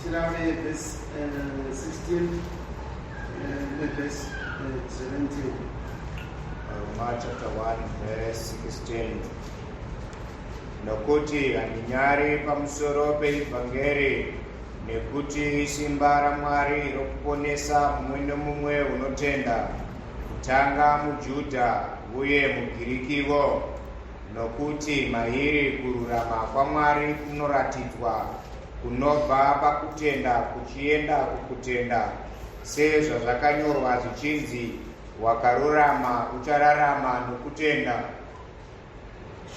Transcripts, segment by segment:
Tirave verse 16 neverse 17. Roma chapter 1 verse 16. Nokuti handinyari pamusoro peivhangeri, nekuti isimba raMwari rokuponesa mumwe nomumwe unotenda, kutanga muJudha uye muGirikivo, nokuti mairi kururama kwaMwari kunoratidzwa kunobva pakutenda kuchienda kukutenda, sezvazvakanyorwa zvichinzi, wakarurama uchararama nokutenda.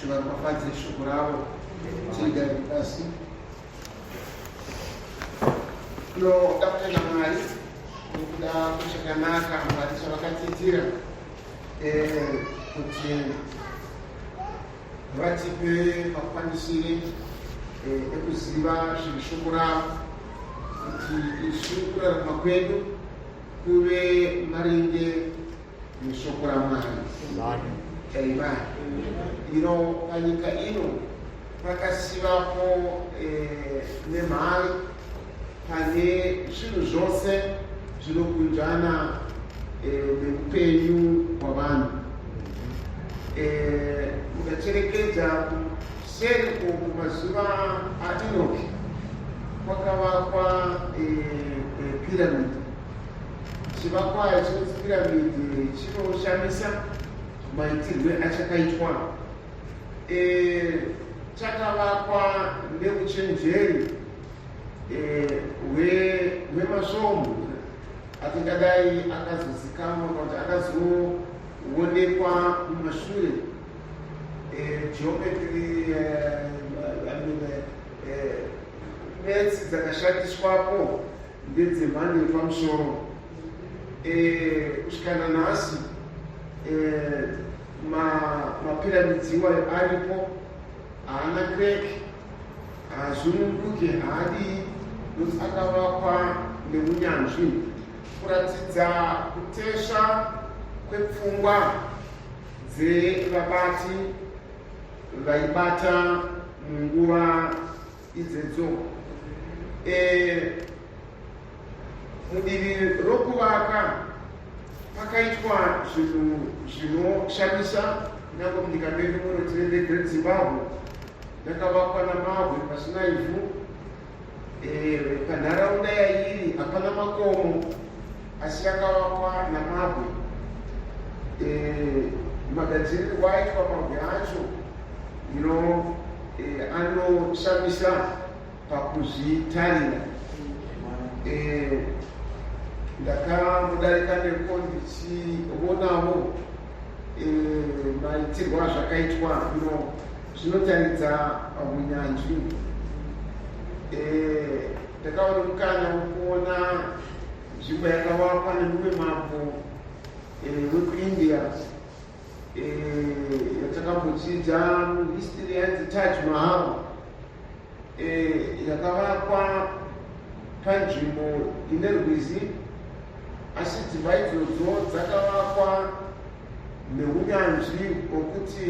Shivaropafadze shoko ravo. Tigare pasi. Tinoda kutenda Mwari nekuda kwechakanaka Mwari chavakatiitira kuti vatipe makwanisire ekuziva zviri shoko ravo, kuti isu kurarama kwedu kuve maringe neshoko raMwari. Amen. Ino panyika ino pakasivapo nemhari pane zvinhu zvose zvinokunzvana neupenyu hwavanhu. Mukacherekedza kuseri uko kumazuva aEnoki kwakavakwa piramidhi. Chivakwa chinonzi piramidhi chinoshamisa maitirwe achakaitwa. Chakavakwa neuchenjeri hwemasvomhu atingadai akazozikanwa kana kuti akazoonekwa mumashure. Geometry, I mean, maths dzakashandiswapo ndedzemhando yepamusoro. Kusvika nanhasi mapiramids iwayo aripo, haana crack, haazununguke, haadii, nokuti akavakwa neunyanzvi kuratidza kutesva kwepfungwa dzevabati vaibata munguva idzedzo. Mudivi rokuvaka pakaitwa zvinhu zvinoshamisa. Kunyange munyika medu muno tine the Great Zimbabwe, yakavakwa namabwe pasina ivhu. Panharaunda yairi hapana makomo, asi yakavakwa namabwe. Magadzirirwo aitwa mabwe acho anoshamisa pakuzvitarira. Ndakambodarika neko ndichionawo maitirwo azvakaitwa. Zvinotaridza unyanzvi. Ndakaona mukana wekuona nzvimbo yakavakwa nemumwe mambo wekuIndia yatakambodzidza muhistory, yanzi Taj Mahal, yakavakwa panzvimbo ine rwizi, asi dzimba idzodzo dzakavakwa neunyanzvi hwokuti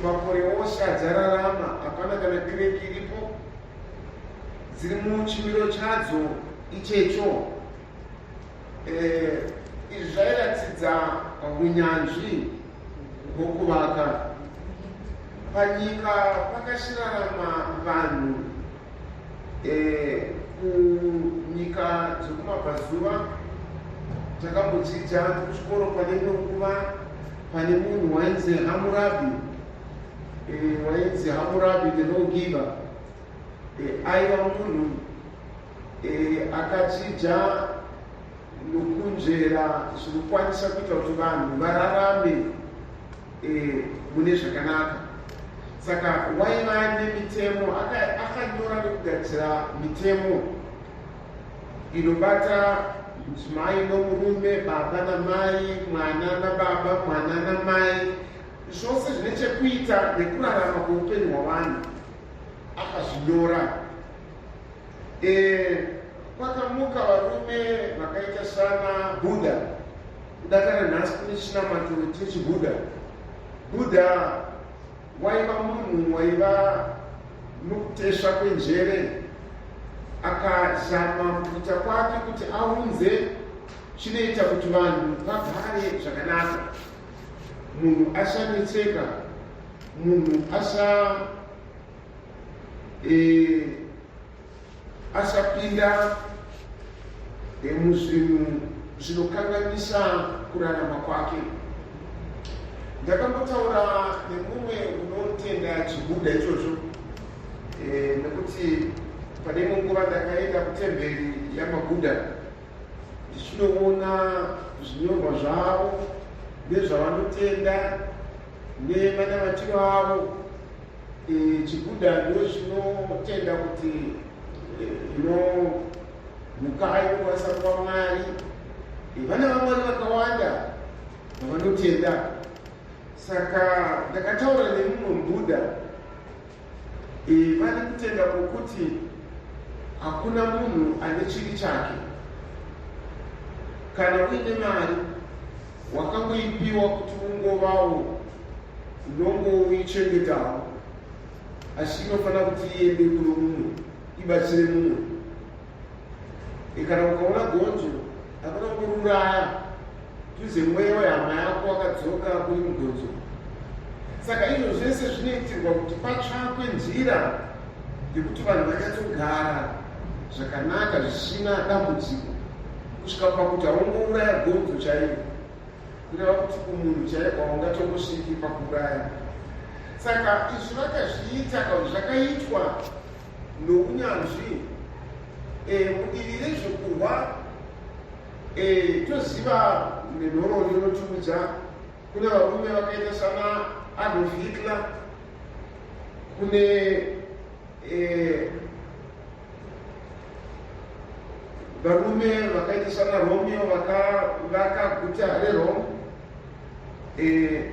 makore ose adzararama hapana kana crack iripo, dziri muchimiro chadzo ichecho. Izvi zvairatidza unyanzvi hwokuvaka. Panyika pakachirarama vanhu kunyika dzokumabvazuva, takambodzidza kuchikoro pane imwe nguva, pane munhu wainzi Hammurabi, wainzi Hammurabi the lawgiver. Aiva munhu akadzidza nokunzvera zvinokwanisa kuita kuti vanhu vararame mune zvakanaka. Saka waiva nemitemo, akanyora nekugadzira mitemo inobata mudzimai nomurume, baba namai, mwana nababa, mwana namai, zvose zvine chekuita nekurarama kweupenyu hwavanhu akazvinyora. Kwakamuka varume vakaita sana Buddha. Kudakara nhasi kune chinamato chechiBuddha. Buddha waiva munhu waiva nokutesva kwenjere. Akazama mukuita kwake kuti aunze chinoita kuti vanhu vagare zvakanaka, munhu asanetseka, munhu asa e, asapinda e, muzvinhu zvinokanganisa kurarama kwake. Ndakambotaura nemumwe unotenda chiBuddha ichocho e, nekuti pane imwe nguva ndakaenda kutemberi yamaBuddha ndichinoona zvinyorwa zvavo nezvavanotenda nemanamatiro avo. E, chiBuddha ndo chinotenda kuti e, ino mhuka inokwanisa kuva Mwari. E, vana vaMwari vakawanda vavanotenda. Saka ndakataura nemumwe muBuddha. E, vane kutenda kwokuti hakuna munhu ane chiri chake. Kana uine mari wakangoipiwa kuti ungovawo unongoichengetawo, asi inofanira kuti iende kuno mumwe, ibatsire mumwe. E, kana ukaona gonzo hakuna kuriuraya, tuze mweya wehama yako wakadzoka kuri mugonzo. Saka izvo zvese zvinoitirwa kuti patsvakwe nzira yekuti vanhu vanyatsogara zvakanaka zvisina dambudziko, kusvika pakuti haungouraya gonzo chairo, kureva kuti kumunhu chaiko haungatongosviki pakuuraya. Saka izvi vakazviita kana zvakaitwa nounyanzvi e, mudivi rezvekurwa. E, toziva nenhoroondo inotiudza kune varume vakaita sana Adolf Hitler, kune e, varume vakaita sana Romeo vakavaka guta reRome, e,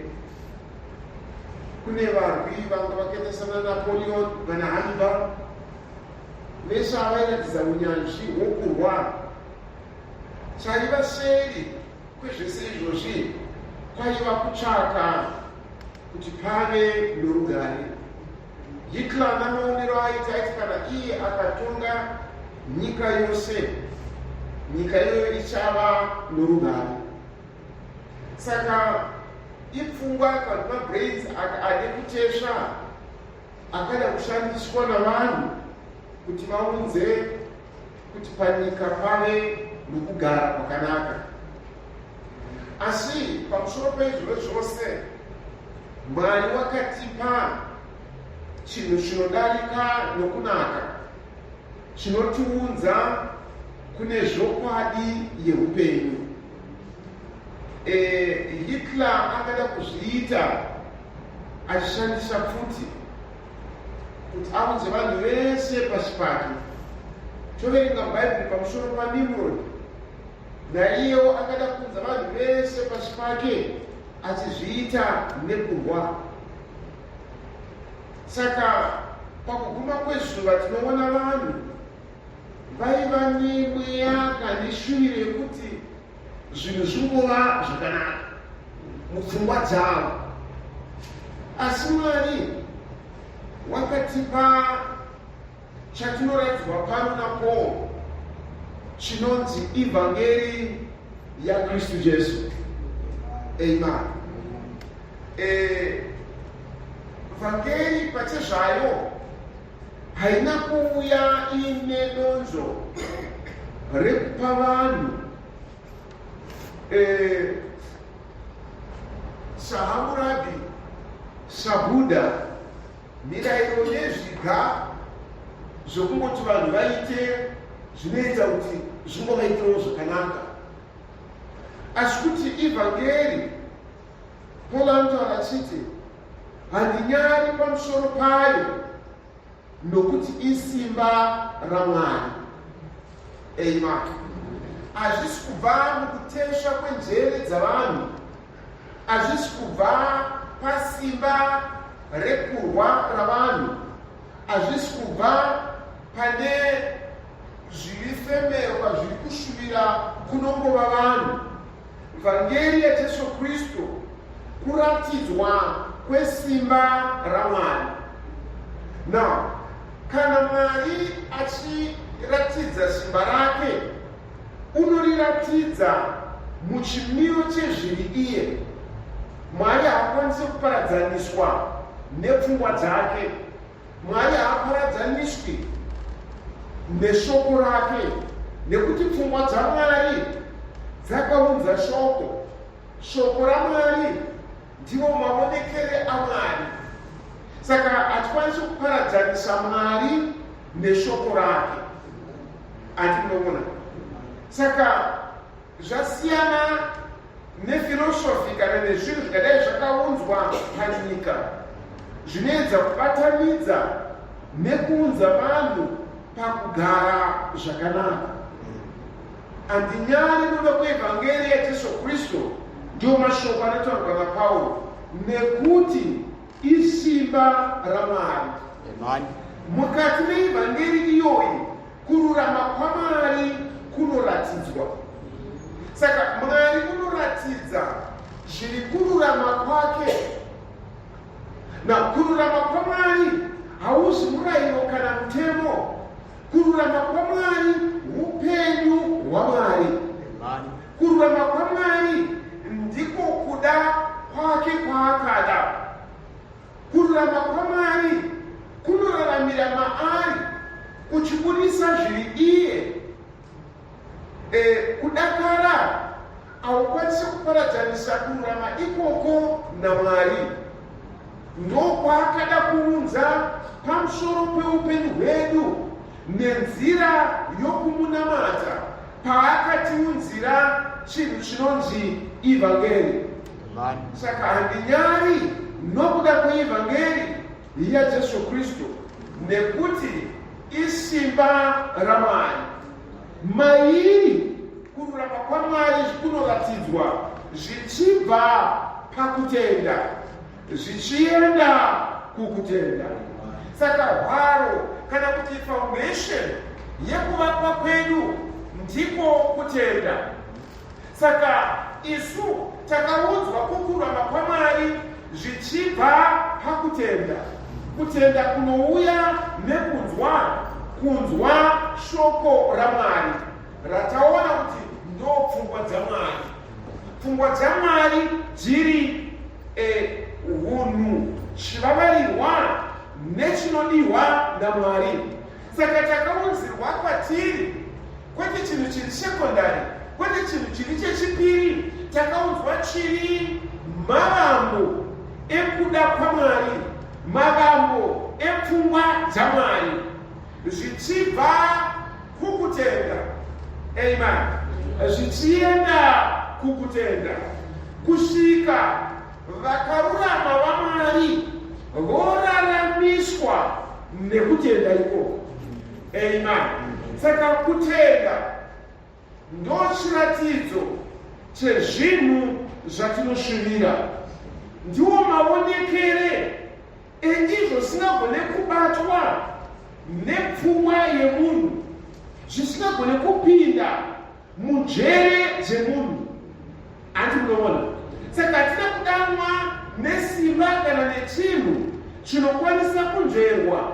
kune varwi vanga vakaita sana Napoleon vana Hannibal. Vese avairatidza unyanzvi hwokurwa. Chaiva seri kwezvese izvozvi kwaiva kutsvaka kuti pave norugare. Hitler namaonero aiti aiti kana iye akatonga nyika yose, nyika iyoyo ichava norugare. Saka ipfungwa kana mabrains ane kutesva akada kushandiswa navanhu kuti vaunze kuti panyika pave nokugara kwakanaka. Asi pamusoro peizvozvo zvose, Mwari wakatipa chinhu chinodarika nokunaka, chinotiunza kune zvokwadi yeupenyu. E, Hitler akada kuzviita achishandisa pfuti kuti audze vanhu vese pasi pake. Toverenga Bhaibheri pamusoro paNimrod, naiyewo akada kuunza vanhu vese pasi pake achizviita nekurwa. Saka pakuguma kwezuva tinoona vanhu vaiva nemweya kana neshuviro yekuti zvinhu zvingova zvakanaka mupfungwa dzavo, asi Mwari wakatipa chatinoratidzwa pano naPaul chinonzi ivhangeri yaKristu Jesu. Amen. E, vhangeri pachezvayo haina kuuya iine donzvo rekupa vanhu e, saHamurabi, saBuddha, mirayiro nezviga zvokungoti vanhu vaite zvinoita kuti zvingovaitirawo zvakanaka, asi kuti ivhangeri, Paul anotaura achiti, handinyari pamusoro payo nokuti isimba raMwari. Amen. Hazvisi kubva mukutesva kwenjere dzavanhu, hazvisi kubva pasimba rekurwa ravanhu, hazvisi kubva pane zviri femerwa zviri kushuvira kunongova vanhu. Vhangeri yaJesu Kristu kuratidzwa kwesimba raMwari. Now, kana Mwari achiratidza simba rake, unoriratidza muchimiro chezviri iye. Mwari haakwanisi kuparadzaniswa nepfungwa dzake. Mwari haaparadzaniswi neshoko rake, nekuti pfungwa dzaMwari dzakaunza shoko. Shoko raMwari ndiwo maonekere aMwari. Saka hatikwanisi kuparadzanisa Mwari neshoko rake. Ati munoona? Saka zvasiyana nefilosofi kana nezvinhu zvingadai zvakaunzwa panyika zvinoedza kubatanidza nekuunza vanhu pakugara zvakanaka. Handinyari nokuda kweevhangeri yaJesu Kristu, ndiwo mashoko anotaurwa naPauro, nekuti isimba raMwari. Mukati meevhangeri iyoyi kururama kwaMwari kunoratidzwa. Saka Mwari unoratidza zviri kururama kwake. Na kururama kwaMwari hauzi murayiro kana mutemo. Kururama kwaMwari upenyu hwaMwari. Kururama kwaMwari ndiko kuda kwake kwaakada. Kururama kwaMwari kunoraramira maari kuchibudisa zviri iye. E, kudakara haukwanisi kuparadzanisa kururama ikoko naMwari. Ndokwaakada kuunza pamusoro peupenyu hwedu nenzira yokumunamata paakatiunzira chinhu chinonzi ivhangeri. Saka handinyari nokuda kweivhangeri yaJesu Kristu nekuti isimba raMwari. Mairi kururama kwaMwari kunoratidzwa zvichibva pakutenda zvichienda kukutenda. Saka hwaro kana kuti foundation yekuvakwa kwedu ndiko kutenda. Saka isu takaudzwa kukururama kwaMwari zvichibva pakutenda. Kutenda kunouya nekunzwa, kunzwa shoko raMwari rataona kuti ndo pfungwa dzaMwari. Pfungwa dzaMwari dziri hunhu, chivavarirwa nechinodiwa naMwari. Saka takaunzirwa kwatiri kwete chinhu chiri sekondari, kwete chinhu chiri chechipiri. Takaunzwa chiri mavambo ekuda kwaMwari, mavambo epfungwa dzaMwari, zvichibva kukutenda. Amen. Zvichienda kukutenda kusvika vakarurama vaMwari voraramiswa nekutenda ikoko. Amen. Saka kutenda ndochiratidzo chezvinhu zvatinoshuvira. Ndiwo maonekere eizvo zvisingagone kubatwa nepfungwa yemunhu, zvisingagone kupinda munjere dzemunhu. Hanti munoona? Saka hatina kudanwa nesimba kana nechinhu chinokwanisa kunzverwa,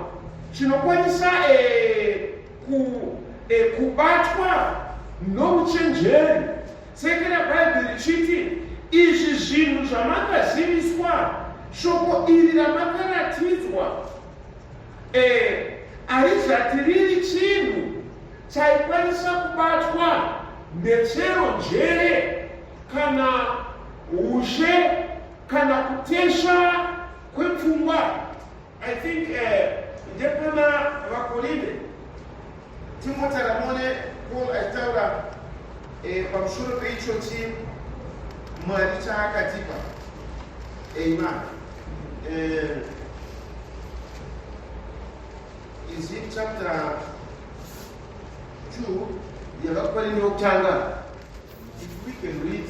chinokwanisa kubatwa nouchenjeri. Sekera Bhaibheri richiti, izvi zvinhu zvamakaziviswa, shoko iri ramakaratidzwa, harizati riri chinhu chaikwanisa kubatwa nechero njere kana ushe kana kutesva kwepfungwa. I think ndepana vaKorinde timotara muone Paul achitaura pamusoro peichochi Mwari chaakatipa. Amen. Is it chapter 2 yavaKorinde yokutanga? If we can read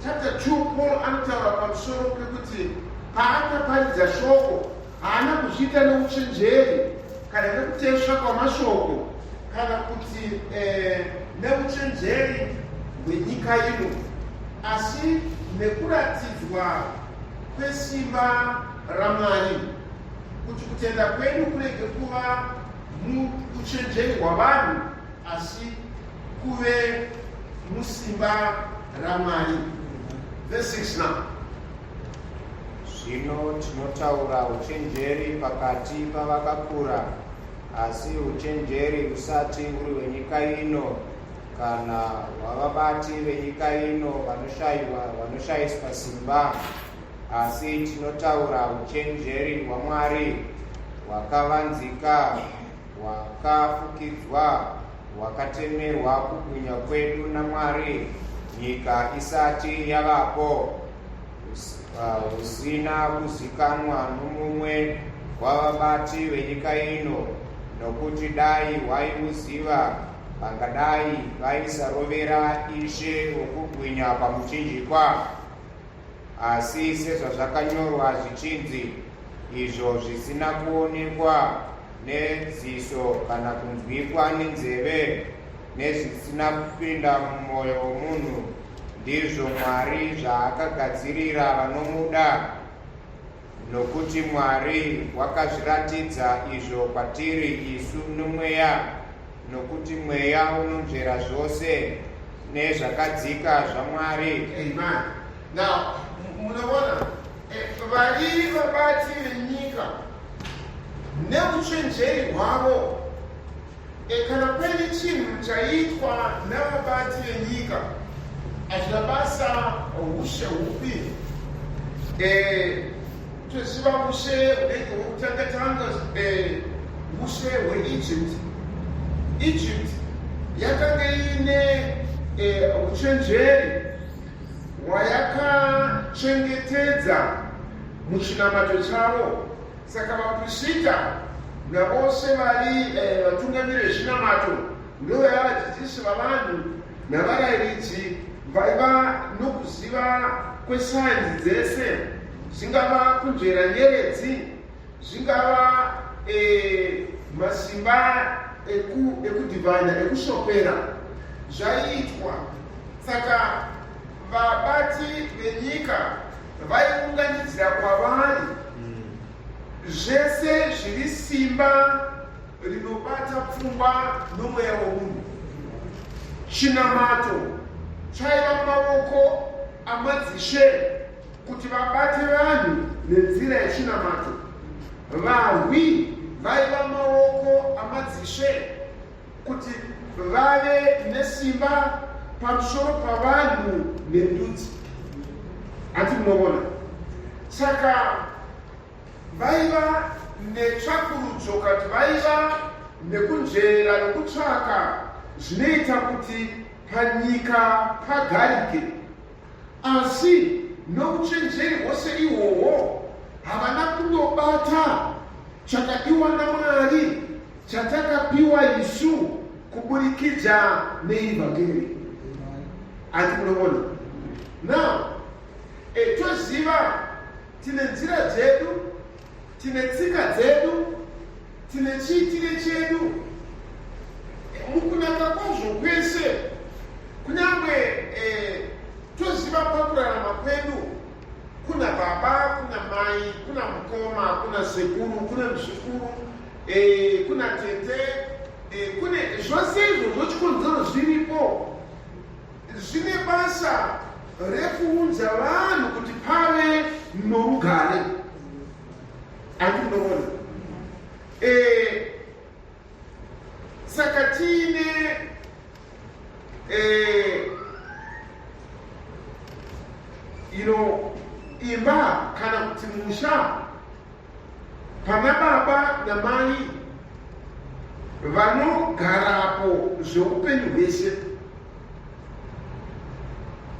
Chapter 2 Paul anotaura pamusoro pekuti paakaparidza shoko haana kuzviita neuchenjeri kana nekutesva kwamashoko kana kuti eh, neuchenjeri hwenyika ino asi nekuratidzwa kwesimba raMwari kuti kutenda kwedu kurege kuva muuchenjeri hwavanhu asi kuve musimba raMwari. Verse 6 now. Zvino tinotaura uchenjeri pakati pavakakura, asi uchenjeri usati uri hwenyika ino kana hwavabati venyika ino vanoshaiwa vanoshayiswa simba, asi tinotaura uchenjeri hwaMwari hwakavanzika hwakafukidzwa hwakatemerwa kubwinya kwedu naMwari nyika isati yavapo, husina kuzikanwa nomumwe wavabati venyika ino, nokuti dai hwaiuziva vangadai vaisarovera Ishe wokubwinya pamuchinjikwa. Asi sezvazvakanyorwa zvichinzi, Izvo zvisina kuonekwa neziso kana kunzwikwa nenzeve, nezvisina kupinda mumwoyo womunhu, ndizvo Mwari zvaakagadzirira vanomuda. Nokuti Mwari wakazviratidza izvo kwatiri isu noMweya, nokuti Mweya unonzvera zvose nezvakadzika zvaMwari. Amen. Now, munoona eh, vari vabati venyika neuchenjeri hwavo E, kana paine chinhu chaiitwa navabati venyika hazvina basa ushe hupi e, toziva ushe hunenge hwekutanga tanga e, ushe hweEgypt. Egypt yakanga iine e, uchenjeri hwayakachengetedza muchinamato chavo. Saka vaprisita navose vari eh, vatungamiri vezvinamato ndovaiva vadzidzisi vavanhu navarairidzi vaiva nokuziva kwesayenzi dzese, zvingava kunzvera nyeredzi, zvingava eh, masimba ekudhivhaina eku ekushopera zvaiitwa. Saka vabati venyika vaiunganidzira kwavari zvese zviri simba rinobata pfungwa nomweya womunhu. Chinamato chaiva mumavoko amadzishe kuti vabate vanhu nenzira yechinamato. Varwi vaiva mumavoko amadzishe kuti vave nesimba pamusoro pavanhu nendudzi. Hati munoona? Saka vaiva netsvakurudzo kati vaiva nekunzvera nokutsvaka zvinoita kuti panyika pagarike. Asi nouchenjeri hwose ihwohwo havana kundobata chakadiwa naMwari chatakapiwa isu kuburikidza neivhangeri. Ati munoona now e, toziva tine nzira dzedu, tine tsika dzedu, tine chiitire chedu mukunaka kwazvo kwese kunyange eh, toziva pakurarama kwedu kuna baba kuna mai kuna mukoma kuna sekuru kuna muzukuru eh, kuna tete eh, kune zvose izvozvo chikonzero zviripo zvine basa rekuunza vanhu kuti pave norugare. Andinoona e, saka tiine e, ino imba kana kuti musha pana baba namai vanogarapo zveupenyu hwese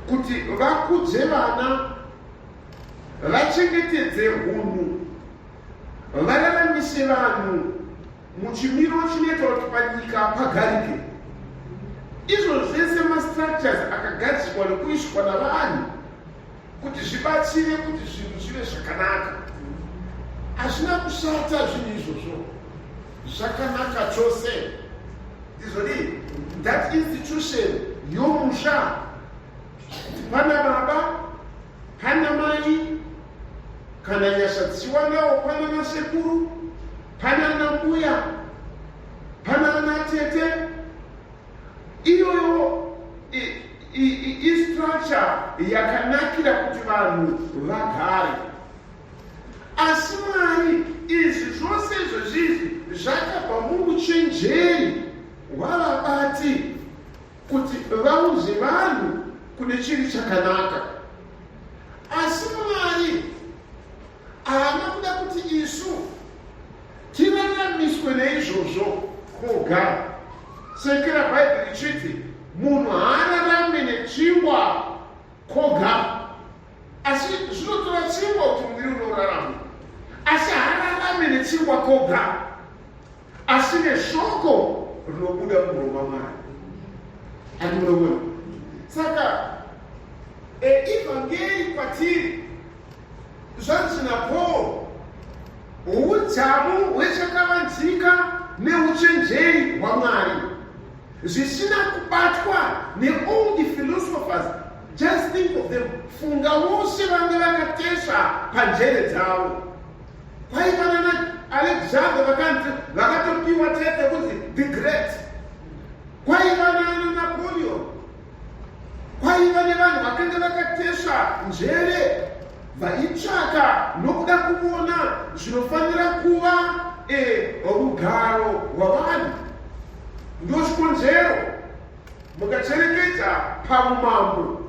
kuti vakudze vana vachengetedze hunhu vararamise vanhu muchimiro chinoita kuti panyika pagarike. Izvo zvese mastructures akagadzikwa nekuiswa navanhu. Kuti zvibatsire kuti zvinhu zvive zvakanaka. Hazvina kushata zvinhu izvozvo, zvakanaka chose. Ndizvodii? That institution yomusha, kuti pana baba, pana mai, kana nyasha dzichiwandawo pana nasekuru, pana nambuya, pana natete. Iyoyo istructure yakanakira kuti vanhu vagare. Asi Mwari, izvi zvose izvozvizvi zvakabva muuchenjeri hwavabati kuti vaunze vanhu kune chiri chakanaka. Asi Mwari haana kuda kuti isu tiraramiswe neizvozvo koga. Sekera Bhaibheri richiti munhu haararame nechingwa koga, asi zvinotora chingwa kuti muviri unorarama, asi haararame nechingwa koga, asi neshoko rinobuda muromo maMwari. Ati munoona? Saka evhangeri kwatiri, zvanzi naPaul, udzamu hwechakavanzika neuchenjeri hwaMwari zvisina kubatwa neold philosophers. Just think of them. Funga vose vange vakatesva panjere dzavo. Kwaiva nana Alexander, vakanzi vakatopiwa title kunzi the Great. Kwaiva nana Napoleon. Kwaiva nevanhu vakanga vakatesva njere, vaitsvaka nokuda kuona zvinofanira kuva rugaro rwavanhu. Ndochikonzero mukacherekedza paumambo,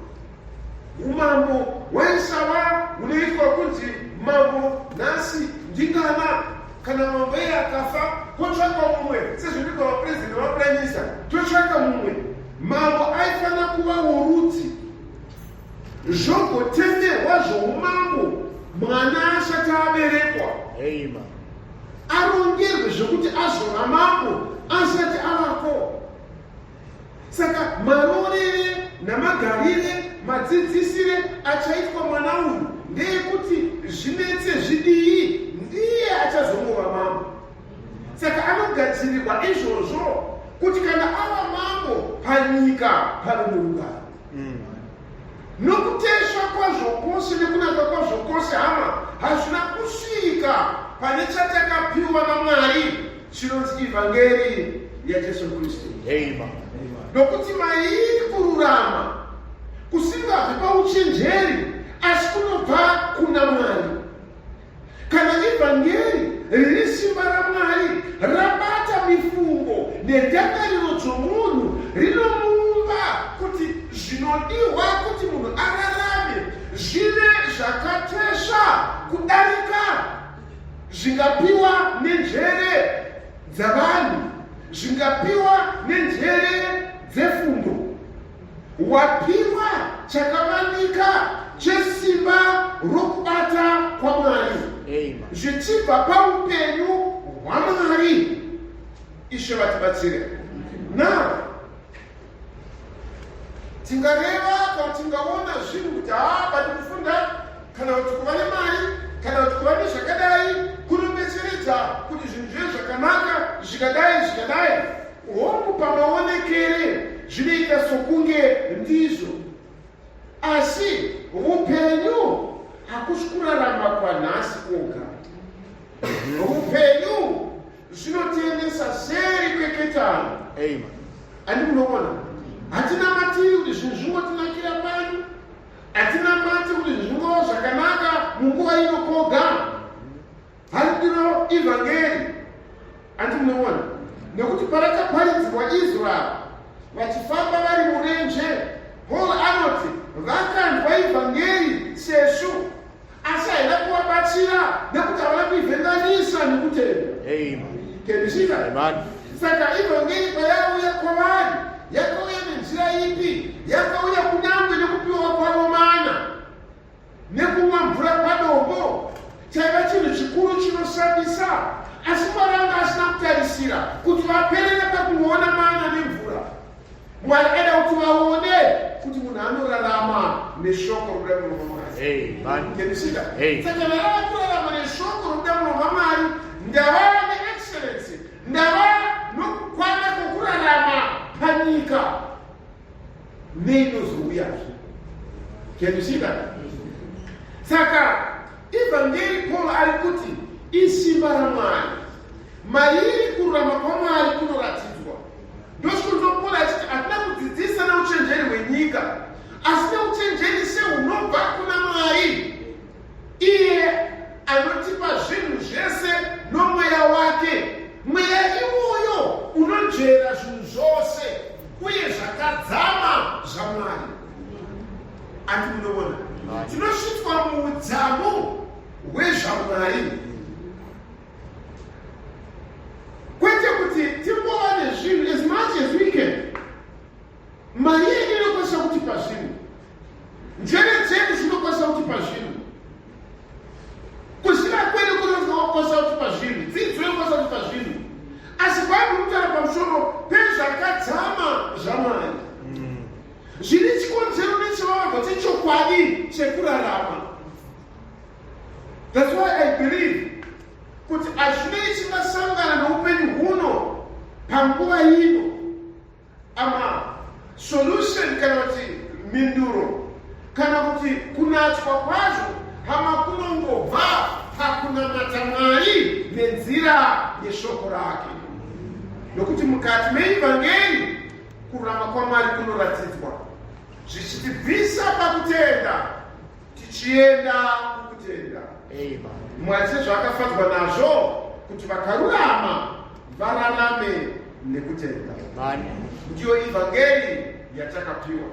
umambo hwaisava hunoitwa kunzi mambo nhasi ndingana, kana mambo iye akafa kotsvakwa mumwe, sezvinoitwa vapurezidendi navaprime minister, totsvaka mumwe. Mambo aifanira kuva worudzi, zvogotenderwa zvoumambo mwana asati aberekwa, arongerwe zvekuti azova mambo asati avako. Saka maroorere namagarire, madzidzisire achaitwa mwana uyu ndeyekuti zvinetse zvidii, ndiye achazongova mambo. Saka anogadzirirwa izvozvo kuti kana ava mambo panyika pave norugare. Nokutesva kwazvo kwose nekunaka kwazvo kwose, hama, hazvina kusvika pane chatakapiwa naMwari chinonzi ivhangeri yaJesu Kristu. Nokuti mairi kururama kusingabvi pauchenjeri, asi kunobva kuna Mwari. Kana ivhangeri riri simba raMwari rabata mifungo nendangariro dzomunhu, rinomuumba kuti zvinodiwa kuti munhu ararame zvive zvakatesva kudarika zvingapiwa nenjere dzavanhu, zvingapiwa nenjere dzefundo. Wapiwa chakavanika chesimba rokubata kwaMwari zvichibva paupenyu hwaMwari. Ishe vatibatsire. Now, tingareva kana tingaona zvinhu kuti haa, pati kufunda kana kuti kuva nemari kana kuti kuva nezvakadai kunobetseredza kuti zvinhu zvive zvakanaka, zvikadai zvikadai. Hongu, pamaonekere zvinoita sokunge ndizvo, asi upenyu hakusi kurarama kwanhasi kwoga. Upenyu zvinotiendesa seri kweketano. Andi munoona, hatina matiri kuti zvinhu zvingotinakira pano, hatina mati kuti zvingova zvakanaka munguva ino kwoga. Handiro ivhangeri, andi munoona, nekuti parakaparidzirwa Israel vachifamba vari murenje, Paul anoti vakanzwa ivhangeri sesu, asi haina kuvabatsira nekuti havana kuivhenganisa nekutenda. Can you see that? Saka ivhangeri payauya kwavari, yakauya nenzira ipi? Yakauya kunyangwe nekupiwa kwavo mana nekumwa mvura padombo, chaiva chinhu chikuru chinoshamisa. Asi Mwari anga asina kutarisira kuti vaperere pakungoona mana nemvura. Mwari aida kuti vaone kuti munhu anorarama. neshoko rokuda muromo waMwari. Can you see that? Saka ndava kurarama neshoko rokuda muromo waMwari, ndava neexcellence, ndava nokukwana kwokurarama panyika neinozouyazve. Can you see that? Saka ivhangeri, Paul ari kuti isimba raMwari, mairi kururama kwaMwari kunoratidzwa. Ndosvikonzo Paul achiti hatina kudzidzisa neuchenjeri hwenyika, asi neuchenjeri sehunobva kuna Mwari, iye anotipa zvinhu zvese nomweya wake. Mweya iwoyo unonzvera zvinhu zvose uye zvakadzama zvaMwari. Andi munoona, tinosvitswa muudzamu hwezvaMwari, kwete kuti tingova nezvinhu as much as we can. Mari yedu inokwanisa kutipa zvinhu, njere dzedu dzinokwanisa kutipa zvinhu, kuziva kwedu kunokwanisa kutipa zvinhu, dzidzo inokwanisa kutipa zvinhu, asi Bhaibheri kutaura pamusoro pezvakadzama zvaMwari zviri chikonzero nechivavarwa chechokwadi chekurarama. That's why I believe kuti hazvinei chingasangana neupenyu huno panguva ino, ama solution kana kuti mhinduro kana kuti kunatswa kwazvo, hama, kunongobva pakunamata Mwari nenzira yeshoko rake, nokuti mukati meivhangeri kururama kwaMwari kunoratidzwa, zvichitibvisa pakutenda tichienda kukutenda. Mwari sezvaakafadzwa nazvo kuti vakarurama vararame nekutenda. Ndiyo ivhangeri yatakapiwa,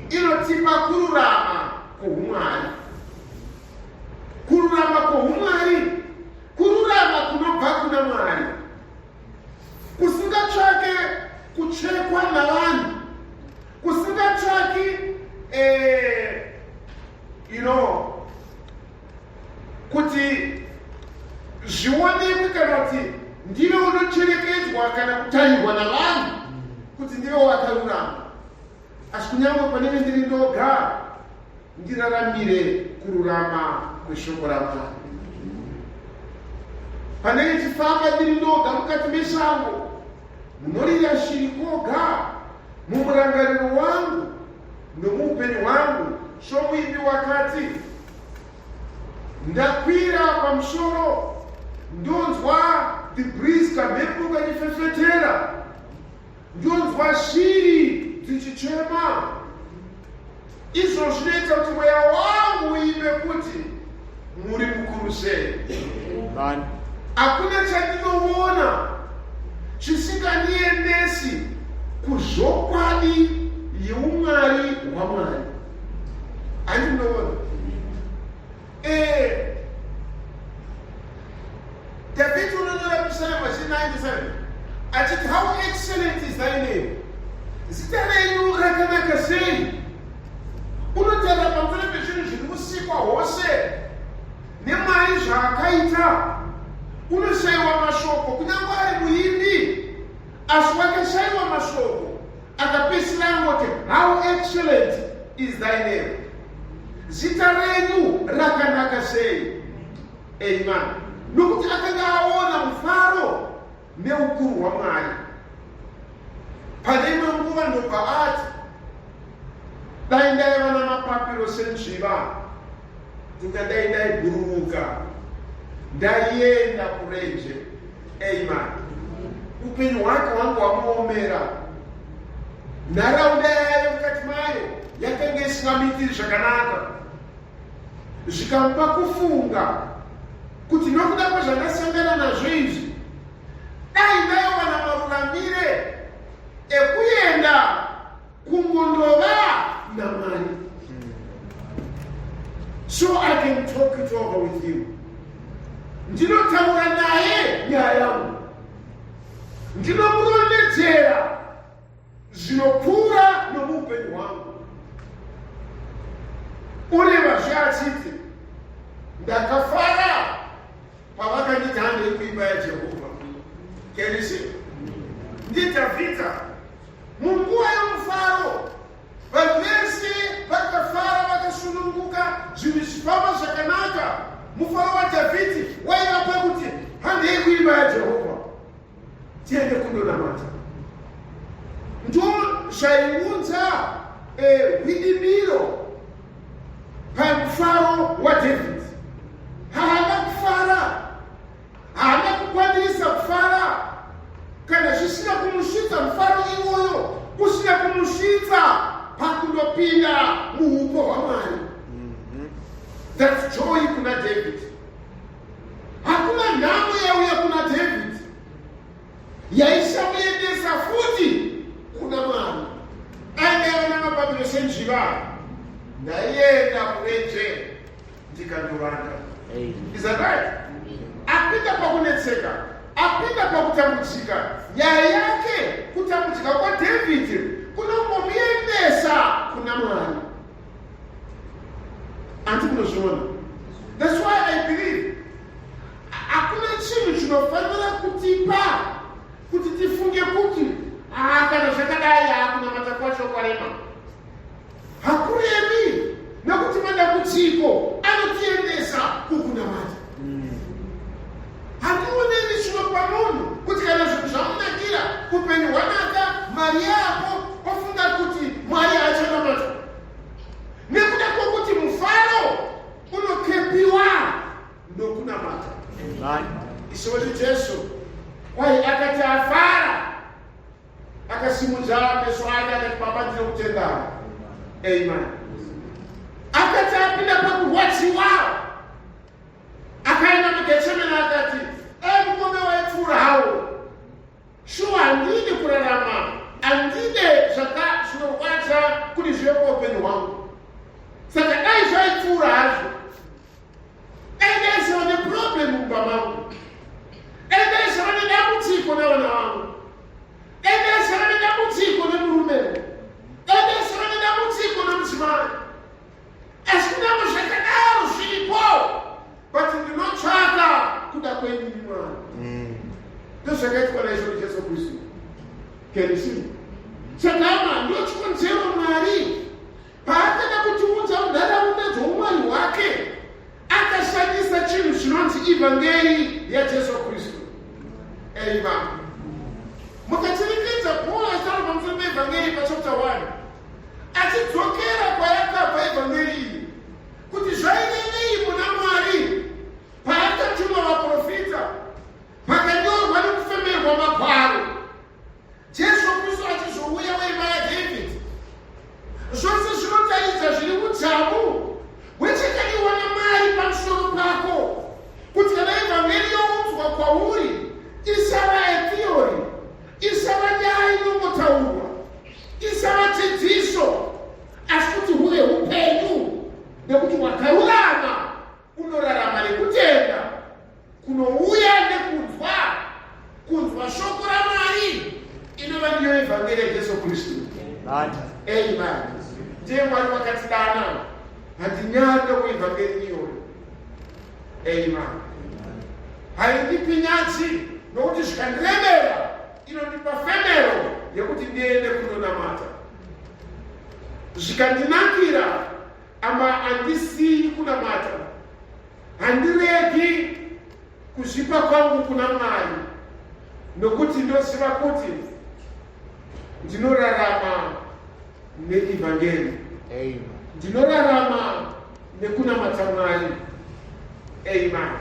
inotipa kururama kwoumwari. Kururama kwoumwari, kururama kunobva kuna Mwari, kusingatsvake kuchekwa navanhu, kusingatsvaki kuti zvionekwe kana kuti ndive unocherekedzwa kana kutarirwa navanhu kuti ndive wakarurama, asi kunyange panenge ndiri ndoga, ndiraramire kururama kweshoko raMwari. Panenge chifamba ndiri ndoga mukati mesango munorira shiri koga, mumurangariro wangu nomuupenyu hwangu, somuimbi wakati, "Ndakwira pamusoro, ndonzwa the breeze, kamhepo kachifefetera, ndonzwa shiri dzichichema. Izvo zvinoita kuti mweya wangu uimbe kuti muri mukuru sei." Hakuna chandinoona chisingandiendesi kuzvokwadi yeumwari hwaMwari. Handinoona. David unonyora Psalm 97 achiti, "How excellent is thy name," zita renyu rakanaka sei. Unotaura pamusoro pezvinhu zviri musikwa hwose neMwari zvaakaita. Unoshayiwa mashoko, kunyange ari muimbi, asi wakashayiwa mashoko, akapedzisira angoti, "How excellent is thy name," zita renyu rakanaka sei. Amen. Nokuti akanga aona mufaro neukuru hwaMwari. Pane imwe nguva ndobva ati, "Dai ndaiva namapapiro senjiva, ndingadai ndaibhururuka, ndaienda kurenje." Amen. Upenyu hwake hwangu hwamuomera, nharaunda yayo mukati mayo yakanga isingamuitiri zvakanaka, zvikamupa kufunga kuti nokuda kwezvandasangana nazvo izvi, dai ndaiwana maruramire ekuenda kungondova naMwari, so I can talk it over with you, ndinotaura naye nyaya yangu, ndinomurondedzera zvinopfuura nomuupenyu hwangu. Urevazve achiti, "Ndakafara pavakanditi handei kuimba yaJehovha." Can you see? NdiDhavhidha munguva yomufaro, vanhu vese vakafara. Mufaro waDhavhidhi waiva pakuti handei kuimba yaJehovha tiende kundonamata. Ndo zvaiunza hwidimiro pamufaro waDhavhidhi. Haana kufara, haana kukwanisa kufara kana zvisina kumusvitsa mufaro iwoyo usina kumusvitsa pakundopinda muupo hwaMwari. That's joy kuna David. Hakuna nhamo yauya kuna David yaisamuendesa futi kuna Mwari. Ainge vana mapapiro senjiva, ndaienda kurenje ndikandovanda. Is that right? Apinda pakunetseka, apinda pakutambudzika, nyaya yake kutambudzika kwaDavid kunongomuendesa kuna Mwari. Anti munozviona? That's why I believe hakuna chinhu chinofanira kutipa kuti tifunge kuti haa, kana zvakadai, haa, kunamata kwacho kwarema. Hakuremi, nekuti madambudziko anotiendesa kukunamata. Handioneni chinopa munhu kuti kana zvinhu zvamunakira, upenyu hwanaka, mari yako, ofunga kuti Mwari haachanamatwa, nekuda kwokuti mufaro unokepiwa nokunamata. Ishe wedu Jesu kwai akati afara, akasimudza meso ake akati, "Baba, ndinokutendai." Amen. Akati apinda pakurwadziwa, akaenda muGetsemane, akati, "Dai mukombe waipfuura hawo. Shuwa handidi kurarama, handide zvaka zvinorwadza kuti zvive muupenyu hwangu. Saka dai zvaipfuura hazvo, dai ndaisava neproblem mumba mangu, dai ndaisava nedambudziko nevana vangu, dai ndaisava nedambudziko nemurume, dai ndaisava nedambudziko nemudzimai. Asi kunyange zvakadaro zviripo, but ndinotsvaka kuda kwenyu, Mwari." Ndozvakaitwa naizvozvo Jesu Kristu. Can you see? Saka hama, ndochikonzero Mwari paakada kutiunza munharaunda dzoumwari hwake, akashandisa chinhu chinonzi ivhangeri yaJesu Kristu. Amen. Mukacherekedza Paul achitaura pamusoro peevhangeri pachapter 1, achidzokera kwayakabva evhangeri iyi, kuti zvairevei muna Mwari paakatuma vaprofita, pakanyorwa nekufemerwa magwaro, Jesu Kristu achizouya weimba yaDavid, zvose zvinotaridza zviri udzamu hwechakadiwa naMwari pamusoro pako, kuti kana evhangeri younzwa kwauri, isava etheory, isava nyaya inongotaurwa, isava dzidziso, asi kuti huve upenyu, nekuti wakarurama unorarama nekutenda kunouya nekunzwa, kunzwa shoko raMwari, inova ndiyo evhangeri yaJesu Kristu. Amen. Ndiye Mwari wakatidana. Handinyari kuevhangeri iyoyo. Amen. Haindipi nyadzi, nokuti zvikandiremera, inondipa femero yekuti ndiende kundonamata. Zvikandinakira ama, handisiyi kunamata, handiregi kuzvipa kwangu kuna Mwari, nokuti ndoziva kuti ndinorarama neivhangeri, ndinorarama nekunamata Mwari. Amen.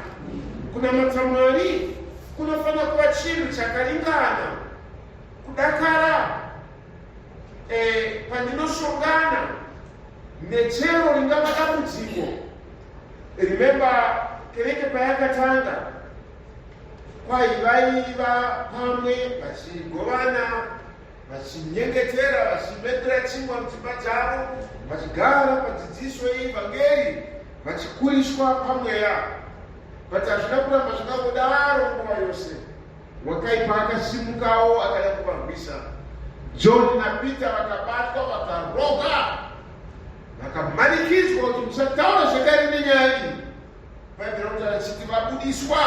Kunamata Mwari kunofanira kuva chinhu chakaringana kudakara pandinoshongana nechero ringava dambudziko. Remember, kereke payakatanga, kwai vaiva pamwe vachigovana, vachinyengetera, vachimedura chingwa mudzimba dzavo, vachigara padzidziso yeivhangeri, vachikuriswa pamweya. But hazvina kuramba zvakangodaro nguva yose. Wakaipa akasimukawo akada kuvarwisa. John naPeter vakabatwa, vakaroga, vakamanikidzwa kuti musataura zvekare nenyaya iyi. Bhaibheri rinotaura chiti vabudiswa,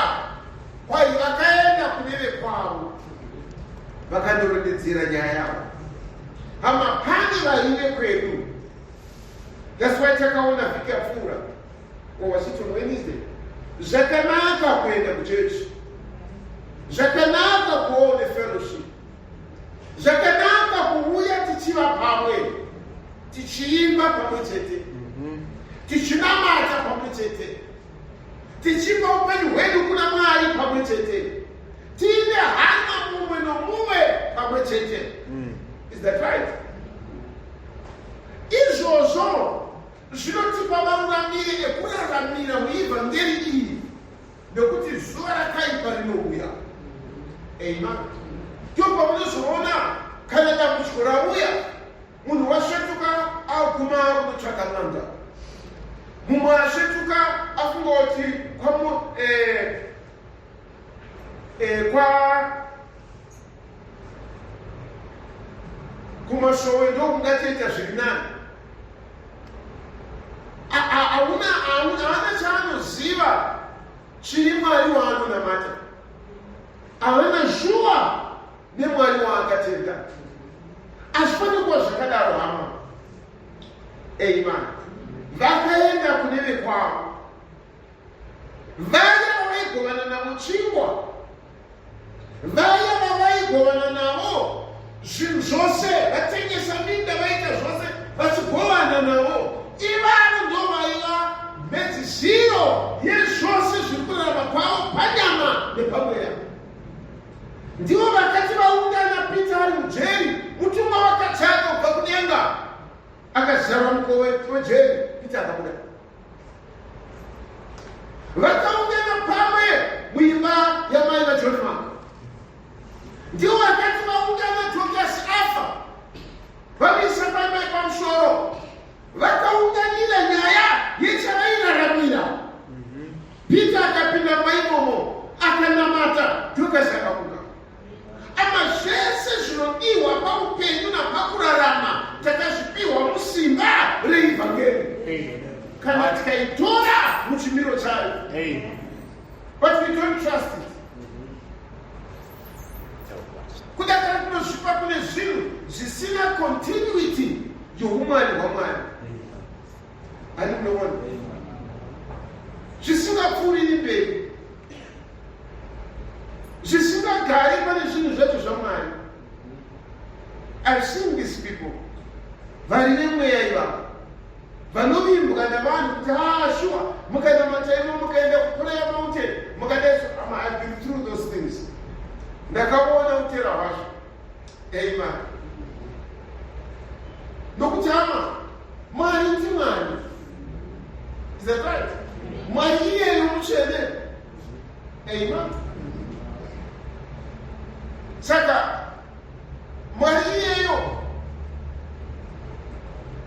kwai vakaenda kune vekwavo, vakandorondedzera nyaya yavo. Hama, pane vaive kwedu. That's why takaona vhiki yapfuura, or was it on Wednesday? Zvakanaka kuenda kuchechi, zvakanaka kuvawo nefellowship, zvakanaka kuuya tichiva pamwe, tichiimba pamwe chete, tichinamata pamwe chete, tichipa upenyu hwedu kuna Mwari pamwe chete, tiine hama mumwe nomumwe pamwe chete. Is that right? Izvozvo zvinotipa maruramire ekuraramira muivhangeri iyi, nekuti zuva rakaipa rinouya. Amen. Ndipo pamunozoona kana dambudziko rauya, munhu wasvetuka aguma kunotsvaga n'anga, mumwe asvetuka afunga kuti kwamu eh, eh, kwa kumasowe ndokungatoita zviri nani. Hauna haana chaanoziva chiri Mwari waanonamata, haana shuwa neMwari waakatenda. Hazvifaniri kuva zvakadaro, hama. Amen. Vakaenda kune vekwavo, vaya vavaigovana navo chingwa, vaya vavaigovana navo zvinhu zvose, vatengesa minda, vaita zvose vachigovana navo. Ivavo ndo vaiva mhedzisiro yezvose zviri kurarama kwavo panyama nepamweya. Ndivo vakati vaungana Pita ari mujeri, mutumwa wakatanga kubva kudenga akazarura mukova wejeri, Pita akabuda. Vakaungana pamwe muimba yamai vaJohn Mark. Ndivo vakati vaungana Dorcas afa, vamisa paimba yepamusoro, vakaunganira nyaya yechavairaramira. Peter akapinda maimomo akanamata, Dorcas akabuda. Ama zvese zvinodiwa paupenyu napakurarama takazvipiwa musimba reivhangeri kana tikaitora muchimiro chayo. But we don't trust it. Kudakara kunozvipa kune zvinhu zvisina continuity youmwari hwaMwari. Ani munoona zvisingapfuuriri mberi, zvisingagari pane zvinhu zvacho zvaMwari. I've seen these people vari nemweya ivavo vanovimbwa navanhu kuti haa shuwa mukanamata imo, mukaenda kuPrayer Mountain, mukadaiso. Ama, I've been through those things, ndakaona utera hwazvo. Amen. Nokuti hama, Mwari ndiMwari. Is that right? Mwari iyeyo mutsvene. Amen. Saka Mwari iyeyo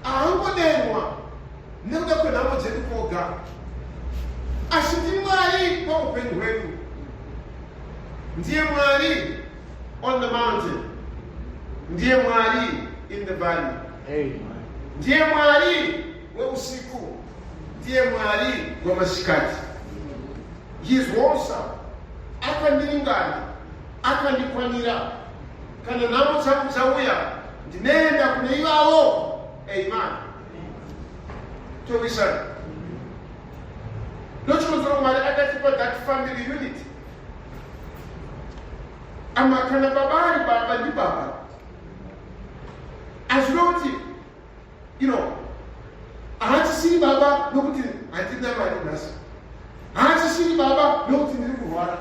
haangodenwa nekuda kwenhamo dzedu kwoga, asi ndiMwari paupenyu hwedu. Ndiye Mwari on the mountain, ndiye Mwari in the valley. Amen. Ndiye Mwari weusiku, ndiye Mwari wemasikati. He is wholesome. Akandiringana, akandikwanira. Kana nhamo dzangu dzauya, ndinoenda kune ivavo. Amen. Towisana. Ndochikonzero Mwari akatipa that family unit. Ama kana baba ari baba, ndibaba. Hazvino kuti haachisiri baba nokuti handina mari nhasi, haachisiri baba nokuti ndiri kurwara,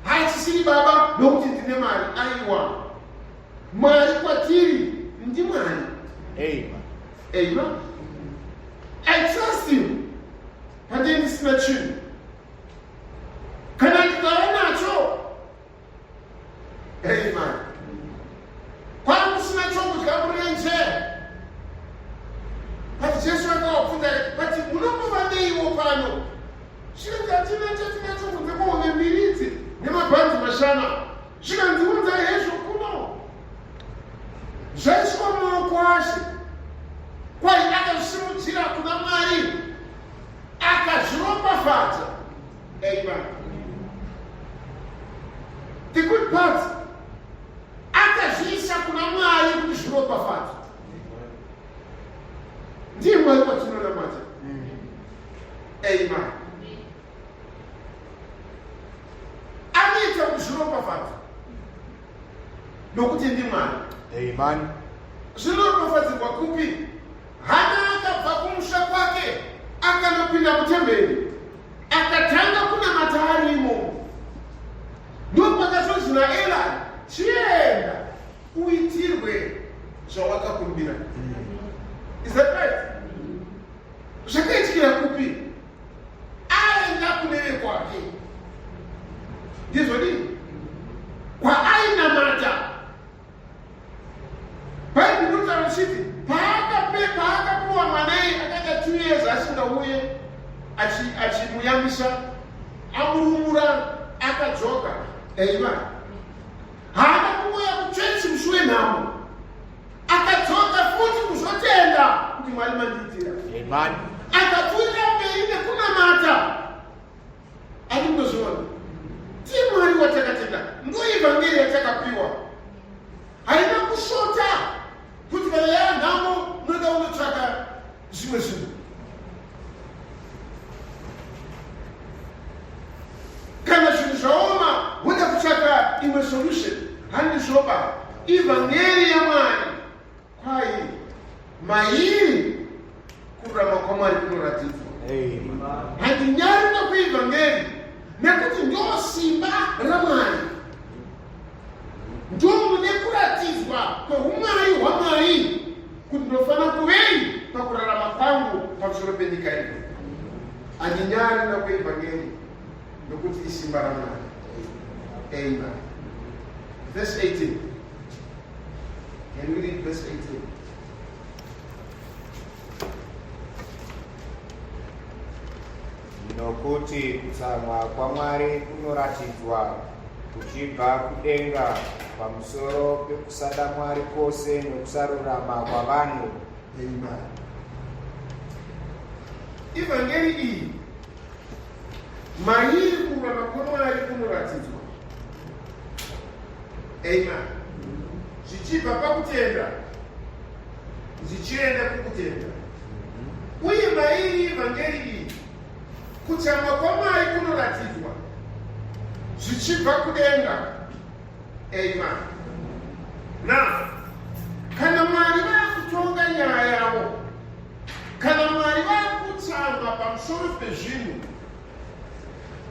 haachisiri baba nokuti ndine mari. Aiwa, Mwari kwatiri ndiMwari. Amen. Amen. I trust him pandei ndisina chinhu. Kana ndikava nacho, amen, kwamusina chokudya murenje. But Jesu akavabvunza akati, but munombova neiwo pano? Zvikanzi hatina chatinacho kunze kwehove mbiri idzi nemabhanzi mashana. Zvikanzi unzai hezvo kuno. Zvaiswa mumaoko aShe. Kwai akazvisimudzira kuna Mwari, akazviropafadza. Amen. The good part, akazviisa kuna Mwari kuti zviropafadzwe. Ndiye Mwari watinonamata. Amen. Nokuti ndiMwari. Amen. Zvinoropafadzirwa kupi? Hana akabva kumusha kwake akanopinda mutemberi akatanga kunamata ari imomo. Ndopakazonzi naEri, chienda uitirwe zvawakakumbira. Is that right? Zvakaitikira kupi? Aenda kune vekwake. Ndizvo dii? Kwaainamata. Bhaibheri rinotaura richiti paakapiwa mwana iye akaita 2 years asingauye achimuyamwisa, amurumura, akadzoka. Amen. Haana kungoya kuchechi musi wenhamo, akadzoka futi kuzotenda kuti Mwari mandiitira. Amen. Akapfuurira mberi nekunamata. Ati munozviona, ndiye Mwari watakatenda, ndoivhangeri yatakapiwa. Haina kushota kuti kana yanhamo unoda unotsvaka zvimwe zvinhu. Kana zvinhu zvaoma woda kutsvaka imwe solution, handizvoba. Ivhangeri yaMwari kwai mairi kururama kwaMwari kunoratidzwa. Handinyari nekuivhangeri, nekuti ndo simba raMwari, ndo mune kuratidzwa kweumwari hwaMwari kuti ndinofanira kuvei pakurarama kwangu pamusoro penyika ino. Handinyari nekuivhangeri nokuti isimba raMwari. Amen. Verse 18. Can we read verse 18? Nokuti kutsamwa kwaMwari kunoratidzwa kuchibva kudenga pamusoro pekusada Mwari kwose nokusarurama kwavanhu. Amen. Ivhangeri iyi, mairi kururama kwaMwari kunoratidzwa. Amen. Zvichibva pakutenda zvichienda kukutenda. Uye mairi ivhangeri iyi kutsamwa kwaMwari kunoratidzwa zvichibva kudenga. Amen. Now, kana Mwari vakutonga nyaya yavo, kana Mwari vakutsamwa pamusoro pezvinhu,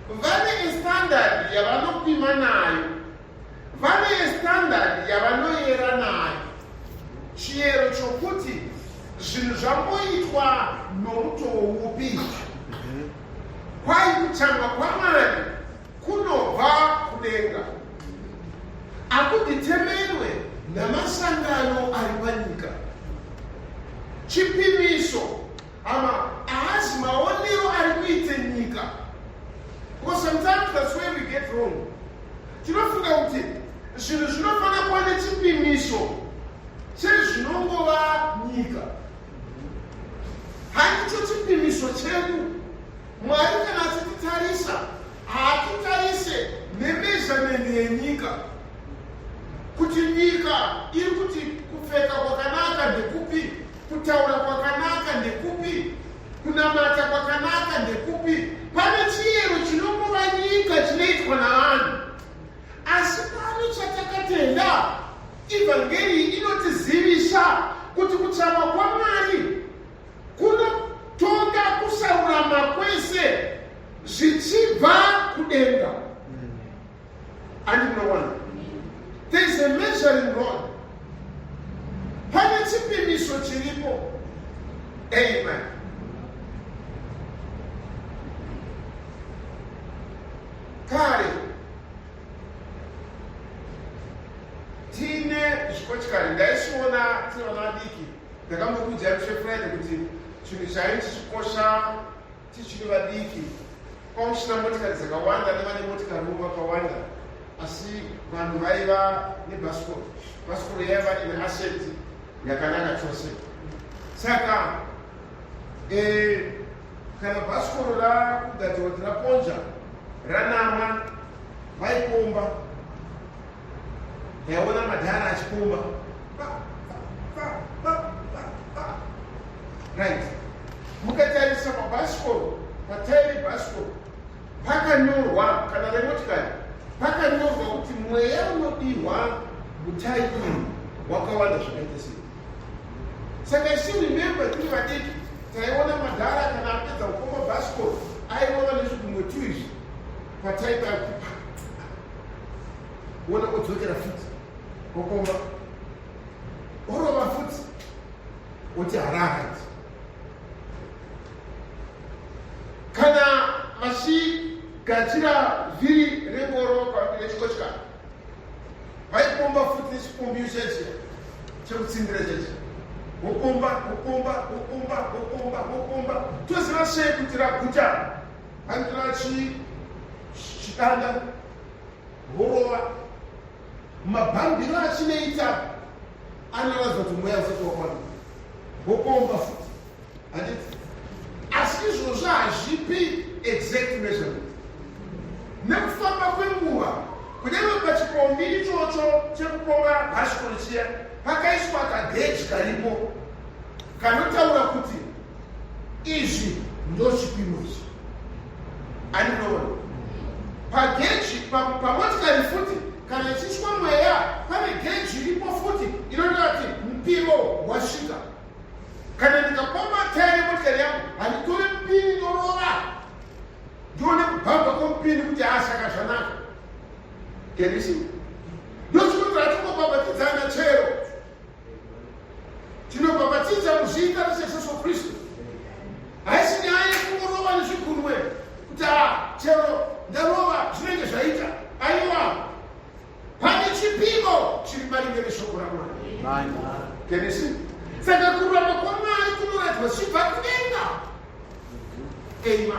vane standard yavanopima nayo, vane standard yavanoyera nayo, chiyero chokuti zvinhu zvamboitwa nomutoo upi. Kwai kutsamwa kwaMwari kunobva kudenga hakuditemenwe namasangano ari panyika. Chipimiso, hama, haazi maonero ari kuite nyika, because sometimes that's where we get wrong. Tinofunga kuti zvinhu zvinofanira kuva nechipimiso chezvinongova nyika. Handicho chipimiso chedu. Mwari kana achititarisa, haatitarise nemeasurement yenyika, kuti nyika iri kuti kupfeka kwakanaka ndekupi, kutaura kwakanaka ndekupi, kunamata kwakanaka ndekupi. Pane chiyero chinongova nyika chinoitwa navanhu, asi pano chatakatenda, ivhangeri inotizivisa kuti kutsamwa kwaMwari kunotonga kusarurama kwese zvichibva kudenga. Andinoona there is a measuring rod, pane chipimiso chiripo. Amen. Kare tiine zvikochikari, ndaisiona tiri vana vadiki. Ndakambokuudzai musi weFriday kuti chinhu chai chichikosha tichiri vadiki, kwakusina motikari dzakawanda nevane motikariwo vakawanda, asi vanhu vaiva nebhasikoro. Bhasikoro yaiva ine asset yakanaka chose. Saka kana bhasikoro rakugadzirwa kuti raponja, ranamwa, vaikomba. Ndaiona madhara achikomba. Right, mukatarisa pabhasikoro, patairi bhasikoro pakanyorwa, kana remotikari pakanyorwa kuti mweya unodiwa Mutai uyu wakawanda zvakaita sei. Saka isu, remember, tiri vadiki taiona madhara kana apedza kupomba bhasikoro airova nezvigunwe tu izvi pataipa ona odzokera futi okomba orova futi oti harahati. Kana vachigadzira vhiri rengoro rechikochikari vaipomba futi nechipombiyo cheche chekutsindira cheche, vopomba, vopomba, vopomba, vopomba, vopomba. Toziva sei kuti raguta? Vanotora chidanda vorova. Mabhambiro achinoita anoratidza kuti mweya usati wakwana, vopomba futi, handiti? Asi izvozvo hazvipi exact measurement. Nekufamba kwenguva, kunyange pachipombi ichocho chekupomba bhasikoro chiya pakaiswa kagauge karipo kanotaura kuti izvi ndo chipimo ichi. Andinoona pagauge pamotikari futi, kana ichiswa mweya pane gauge iripo futi inotaura kuti mupimo wasvika. Kana ndikapomba taya yemotikari yangu, handitore mupini ndorova ndione kubhamba kwomupini kuti asaka zvanaka. Can you see? Ndochikuti hatingobhabhatidzana chero. Tinobhabhatidza muzita raJesu Kristu. Haisi nyaya yekungorova nezvigunwe kuti a chero ndarova zvinenge zvaita. Aiwa, pane chipimo chiri maringe neshoko raMwari. Can you see? Saka kururama kwaMwari kunoratidzwa zvichibva kudenga. Amen.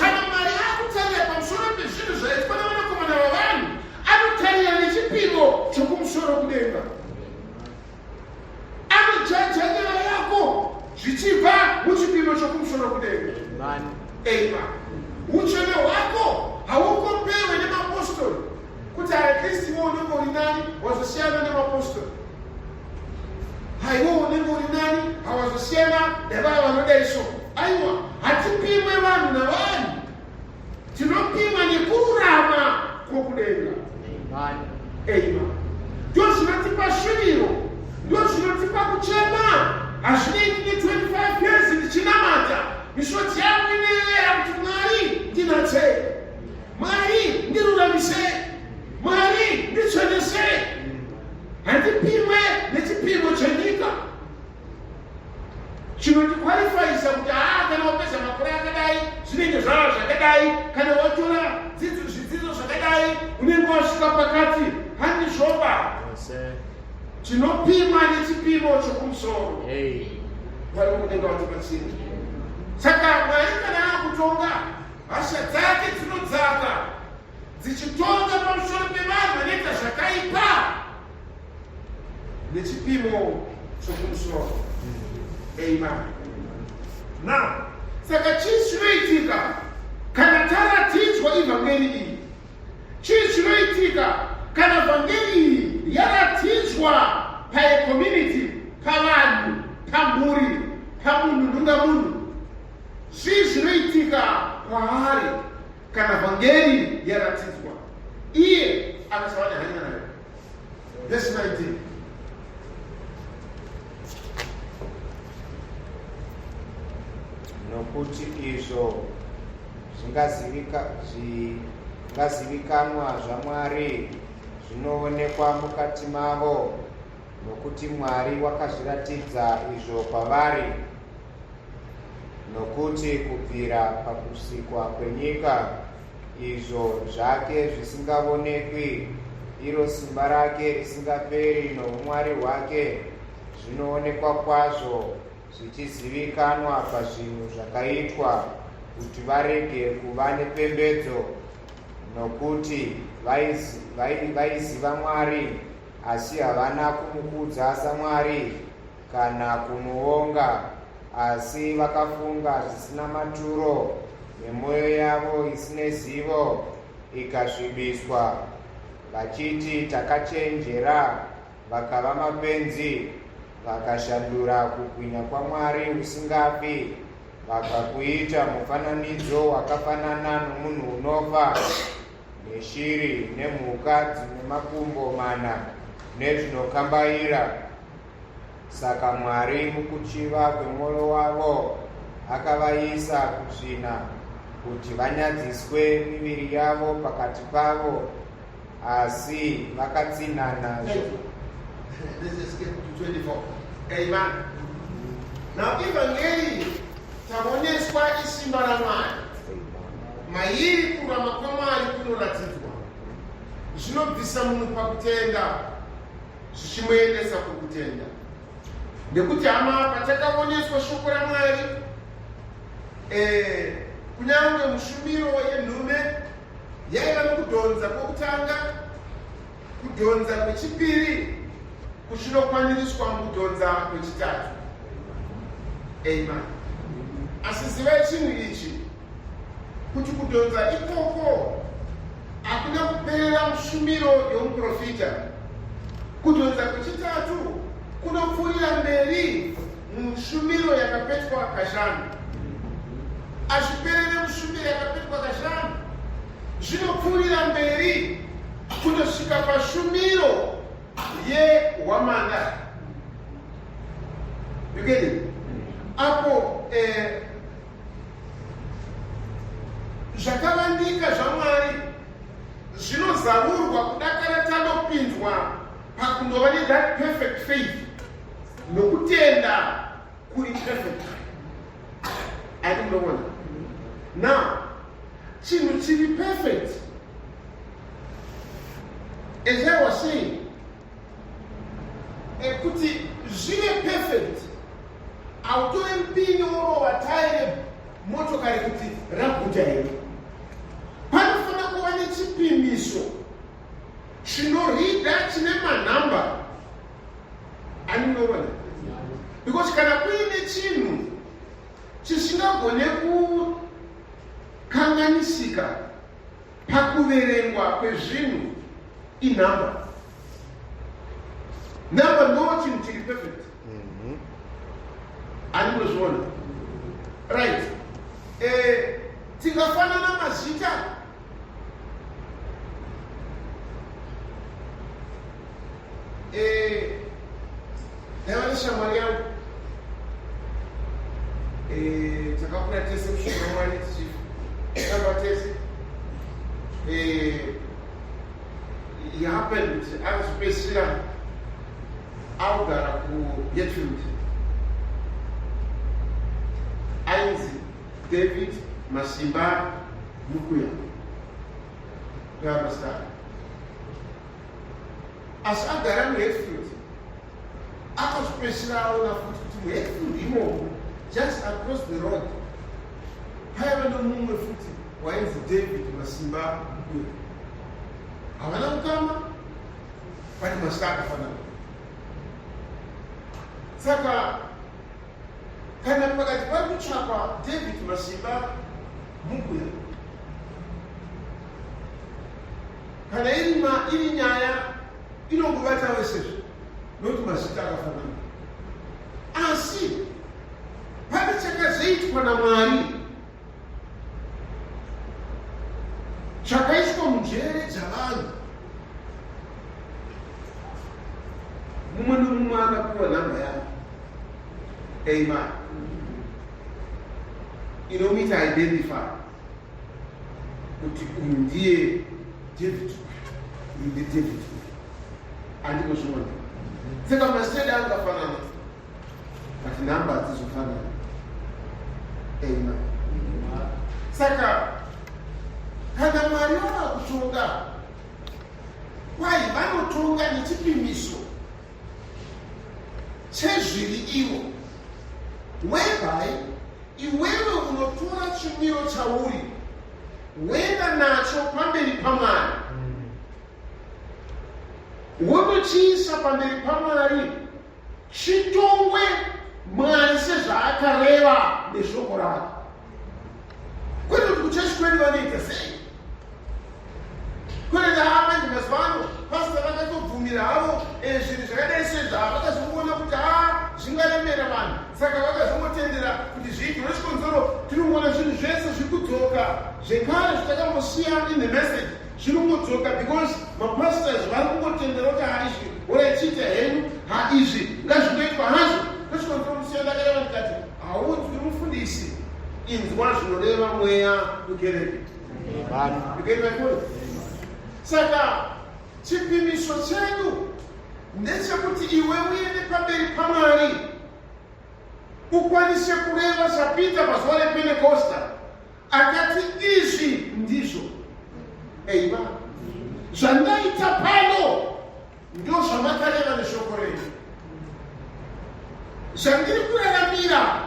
Kana Mwari akutarira pamusoro pezvinhu zvaitwa navanakomana vavanhu, anotarira nechipimo chokumusoro kudenga. Anojaja nyaya yako zvichibva muchipimo chokumusoro kudenga. Amen. Utsvene hwako haukombewe nemapostori kuti arakristu iwe unenge uri nani, wazosiyana nemapostori. Haiwa, unenge uri nani, hawazosiyana nevaya vanodai so. Aiwa, hatipimwe vanhu navanhu, tinopimwa nekururama kwokudenga. Amen. Ndo zvinotipa shuviro, ndo zvinotipa kuchema. Hazvinei ndine 25 years ndichinamata, misodzi yangu inoyerera kuti Mwari ndinatsei, Mwari ndiruramisei, Mwari nditsvenesei. Handipimwe nechipimo chenyika chinondiqualifyisa kuti haa, kana wapedza makore akadai zvinenge zvava zvakadai, kana watora zvidzidzo zvakadai unenge wasvika pakati. Handizvoba. Tinopima nechipimo chokumusoro. Mwari wokudenga watibatsira. Saka Mwari kana akutonga, hasha dzake dzinodzaka dzichitonga pamusoro pevanhu vanoita zvakaipa nechipimo chokumusoro. Amen. Now, saka chii chinoitika kana taratidzwa ivhangeri iyi? Chii chinoitika kana vhangeri iyi yaratidzwa pacommunity, pavanhu, pamhuri, pamunhu nhungamunhu? Zvii zvinoitika kwaari kana vhangeri yaratidzwa, iye akasava nehanya nayo? Verse 19. Nokuti izvo zvingazivikanwa zvaMwari zvinoonekwa mukati mavo, nokuti Mwari wakazviratidza izvo kwavari. Nokuti kubvira pakusikwa kwenyika, izvo zvake zvisingavonekwi, iro simba rake risingaperi noumwari hwake, zvinoonekwa kwazvo zvichizivikanwa pazvinhu zvakaitwa, kuti varege kuva nepembedzo. Nokuti vaiziva Mwari, asi havana kumukudza saMwari kana kumuonga, asi vakafunga zvisina maturo, nemwoyo yavo isine zivo ikasvibiswa. Vachiti takachenjera, vakava mapenzi, vakashandura kubwinya kwaMwari usingafi, vakakuita mufananidzo wakafanana nomunhu unofa, neshiri, nemhuka dzine makumbo mana. Nezvinokambaira. Saka Mwari mukuchiva kwemwoyo wavo akavaisa kutsvina kuti vanyadziswe miviri yavo pakati pavo, asi vakatsinhana. Let's escape to 24. Amen. Now ivhangeri taoneswa isimba raMwari. Mairi kururama kwaMwari kunoratidzwa. Zvinobvisa munhu pakutenda zvichimuendesa kukutenda. Nekuti hama, patakaoneswa shoko raMwari, eh, kunyange mushumiro yenhume yaiva nokudhonza kwokutanga, kudhonza kwechipiri kuchinokwaniriswa mukudhonza kwechitatu. Amen. Asi zivai chinhu ichi kuti kudhonza ikoko hakuna kuperera mushumiro yomuprofita. Kudhonza kwechitatu kunopfuurira mberi mushumiro yakapetwa kashanu. Hazviperere mushumiro yakapetwa kashanu, zvinopfuurira mberi kundosvika pashumiro yehwamanda. You get it? Apo eh, zvakavandika zvaMwari zvinozarurwa kudakara tanopinzwa pakundova nethat perfect faith nokutenda kuri perfect. Ati munoona now chinhu chiri perfect, as I was saying, kuti zvive perfect hautore mupini worova tayi remotokari kuti raguta here. Panofanira kuva nechipimiso chinorida chine manhamba aninoona, because kana kuine chinhu chisingagone kukanganisika pakuverengwa kwezvinhu, inhamba. Nhamba ndo chinhu chiri perfect. Andinozviona right. Tingafanana mazita. Ndaiva neshamwari yangu, takakura tese kusvika Mwari tichitamba tese. He happened akazopedzisira akugara kuHatfield, ainzi David Masimba Mukuya ndoamastar, asi agara muHatfield akazopedzisira aona futi kuti muHatfield imomo, just across the road, paiva nomumwe futi wainzi David Masimba Mukuya. Havana kukama, but mazita akafanana. Saka kana pakati pari kutsvakwa David Masimba Mukuya, kana iri ma iri nyaya inongobata wesezvo nokuti mazita akafanana. Asi pane chakazoitwa naMwari chakaiswa munjere dzavanhu. Mumwe nomumwe akapiwa nhamba yake, amen, inomuita identify kuti uyu ndiye David, uyu ndiDavid uyu. Andinozviona saka mazita angafanana, but nhamba hadzizofanana, amen. Saka kana Mwari vava kutonga, kwai vanotonga nechipimiso chezviri ivo, whereby iwewe unotora chimiro chauri woenda nacho pamberi paMwari, wotochiisa pamberi paMwari chitongwe Mwari sezvaakareva neshoko rake, kwete kuti kuchechi kwedu vanoita sei, kwete manje mazuva ano pastor vakatobvumira havo zvinhu zvakadai sezvaa vakazongoona kuti ha zvingaremera vanhu, saka vakazongotendera kuti zviitwe. Nechikonzero tiri kuona zvinhu zvese zviri kudzoka zvekare zvitakambosiya in the message. Zviri kungodzoka because mapastors vari kungotendera kuti ha izvi horachiita henyu, ha izvi ngazvingoitwa hazvo. Ndochikonzero ndakareva ndikati haudzwi mufundisi, inzwa zvinoreva mweya kukereke. You get my point? Saka chipimiso chedu ndechekuti iwe uende pamberi paMwari ukwanise kureva saPita pazuva rePentekosta akati izvi ndizvo. Amen. Zvandaita pano ndo zvamakareva neshoko renyu. Zvandiri kuraramira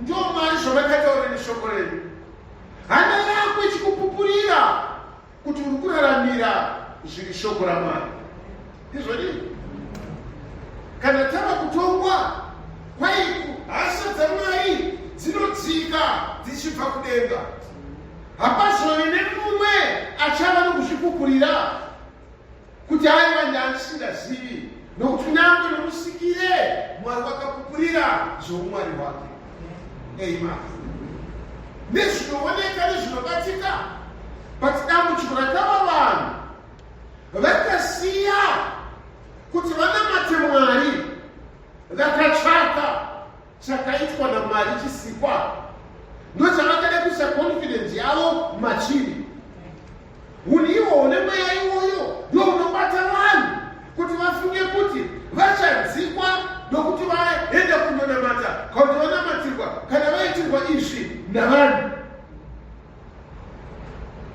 ndo Mwari zvamakataura neshoko renyu. Hana yako ichikupupurira kuti uri kuraramira zviri shoko raMwari. Ndizvodii? Kana tava kutongwa, kwaiku hasha dzaMwari dzinodzika dzichibva kudenga. Hapazove nemumwe achava nokuzvipupurira kuti aiwa ndandisingazivi, nokuti kunyange nomusikire Mwari wakapupurira zvoumwari hwake. Amen. Nezvinooneka nezvinobatika, but dambudziko rakava vanhu vakasiya kuti vanamate Mwari, vakatsvaka chakaitwa naMwari chisikwa, ndochavakada kuisa confidence yavo machiri. Hunhu ihwohwo nemweya iwoyo ndo unobata vanhu kuti vafunge kuti vachadzikwa nokuti vaenda kundonamata kana kuti vanamatirwa kana vaitirwa izvi navanhu.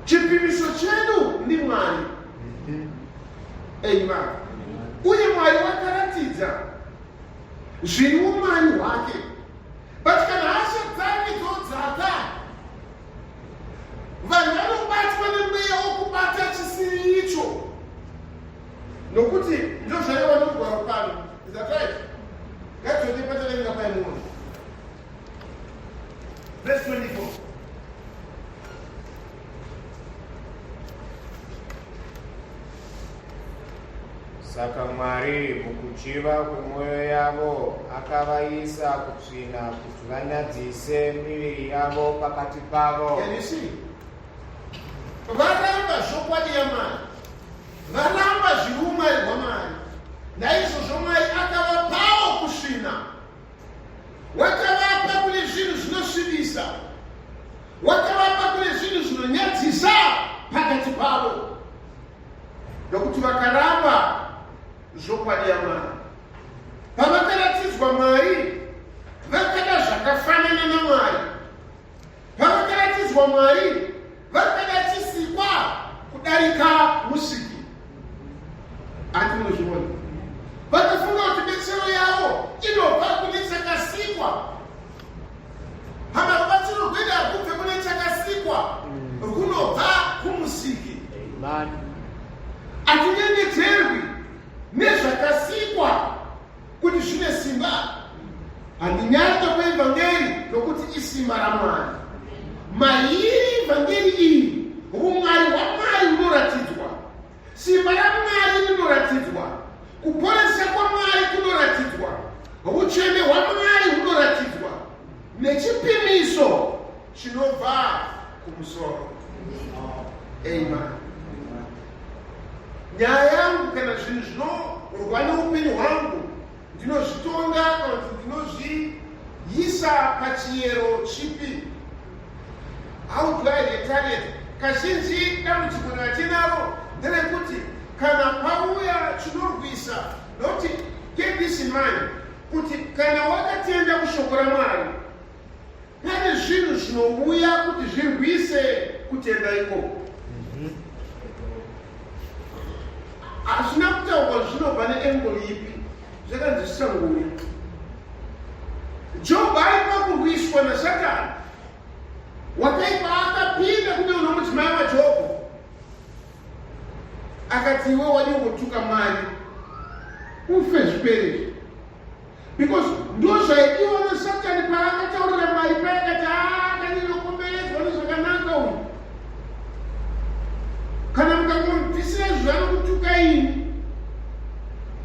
Chipimiso chedu ndiMwari. Amen. Uye Mwari wakaratidza zviri umwari hwake. But kana hasha dzake dzodzaka, vanhu vanobatwa nemweya wokubata chisiri icho, nokuti ndozvaiva norugwaro pano. Is that right? Ngatidzoke pataverenga paimuona verse 24. Saka Mwari mukuchiva kwemwoyo yavo akavaisa kutsvina kuti vanyadzise miviri yavo pakati pavo. Can you see? Varamba zvokwadi yaMwari, varamba zviri umwari hwaMwari. Naizvozvo Mwari akavapawo kusvina, wakavapa kune zvinhu zvinosvibisa, wakavapa kune zvinhu zvinonyadzisa pakati pavo, nokuti vakaramba zvokwadi yaMwari. Pavakaratidzwa Mwari, vakada zvakafanana naMwari. Pavakaratidzwa Mwari, vakada chisikwa kudarika Musiki. Ati munozviona, vakafunga kuti betsero yavo inobva kune chakasikwa. Hama, rubatsiro rwedu harubve kune chakasikwa, runobva kuMusiki. Hatinyengeterwi nezvakasikwa kuti zvine simba. Handinyari kweivhangeri nokuti isimba raMwari. Mairi ivhangeri iyi, umwari hwaMwari hunoratidzwa, simba raMwari rinoratidzwa, kuporesa kwaMwari kunoratidzwa, utsvene hwaMwari hunoratidzwa nechipimiso chinobva kumusoro. Amen. Nyaya yangu kana zvinhu zvinorwa neupenyu hwangu ndinozvitonga kana kuti ndinozviisa pachiyero chipi? How do I retaliate? Kazhinji dambudziko ratinaro nderekuti kana pauya chinorwisa, nokuti get this in mind kuti kana wakatenda kushoko raMwari, pane zvinhu zvinouya kuti zvirwise kutenda ikoko. Hazvina kutaurwa zvinobva neengoli ipi, zvakanzi zvichangouya. Jobho ari pakurwiswa naSatani, wakaipa akapinda kune uno mudzimai waJobho akati, iwe wadingotuka Mwari ufe zvipere izvi, because ndozvaidiwa naSatani paakataurira Mwari paya akati akanyanya nezvakanaka uyu, kana mukangomubvisira izvo anokutuka ini,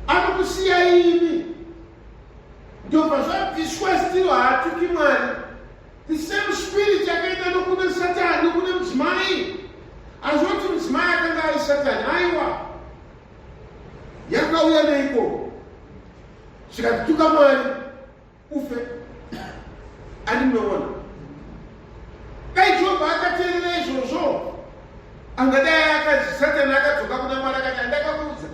anokusiya ini. Ndobva zvabviswa, still haatuki Mwari. The same spirit yakaenda nokune Satani nokune mudzimai. Azvoti mudzimai akanga ari Angadai akati Satani akadzoka kuna Mwari akati handakakuudza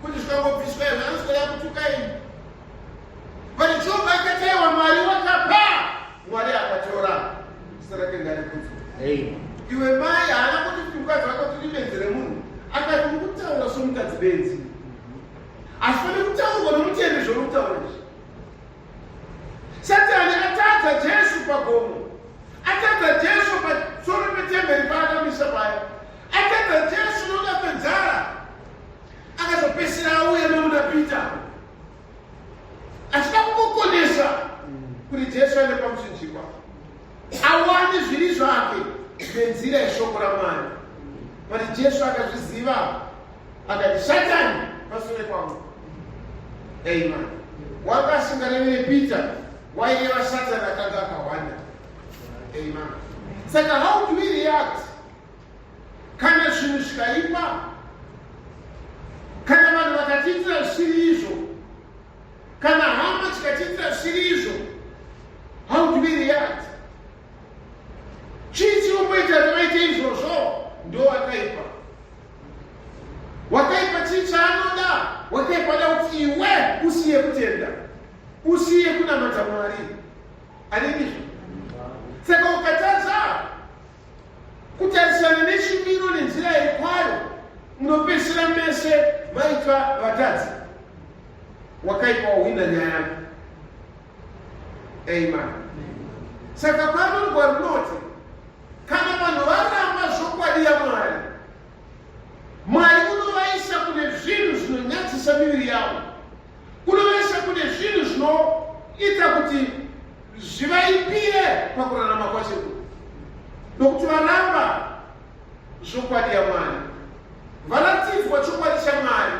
kuti zvikangobviswa izvo anoswera kutuka ini. But Job akati aiwa Mwari wakapa, Mwari akatora. Zita rake ngarikudzwe. Iwe mai haana kuti mukadzi wako tiri benzi remunhu. Akati uri kutaura somukadzi benzi. Hazvifaniri kutaurwa nomutendi zvauri kutaura izvi. Satani atadza Jesu pagomo, atadza Jesu pamusoro petemberi paakamisa paya, atadza Jesu nokuda kwenzara, akazopesera auya nomuna Pita achida kungokonesa kuti Jesu aende pamuchinjikwa awane zviri zvake nenzira yeshoko raMwari. But Jesu akazviziva akati, Satani pasure kwangu. Amen. Wanga asingarevere Peter, waireva Satani akanga akahwanda. Amen. Saka how do we react kana zvinhu zvikaipa, kana vanhu vakatiitira zvisiri izvo, kana hama dzikatiitira zvisiri izvo? How do we react? Chii chinomboita kuti vaite izvozvo? Ndo wakaipa. Wakaipa chii chaanoda? Wakaipa da kuti iwe usiye kutenda, usiye kunamata Mwari. Anindizvo? Saka ukatadza kutarisana nechimiro nenzira iri kwayo, munopedzisira mese maitwa vatadzi. Wakaipa wahwina nyaya yako. Amen. Saka pano rugwaro runoti kana vanhu varamba zvokwadi yaMwari, Mwari unovaisa kune zvinhu zvinonyadzisa miviri yavo, unovaisa kune zvinhu zvinoita kuti zvivaipire pakurarama kwacho, nokuti varamba zvokwadi yaMwari, varatidzwa chokwadi chaMwari,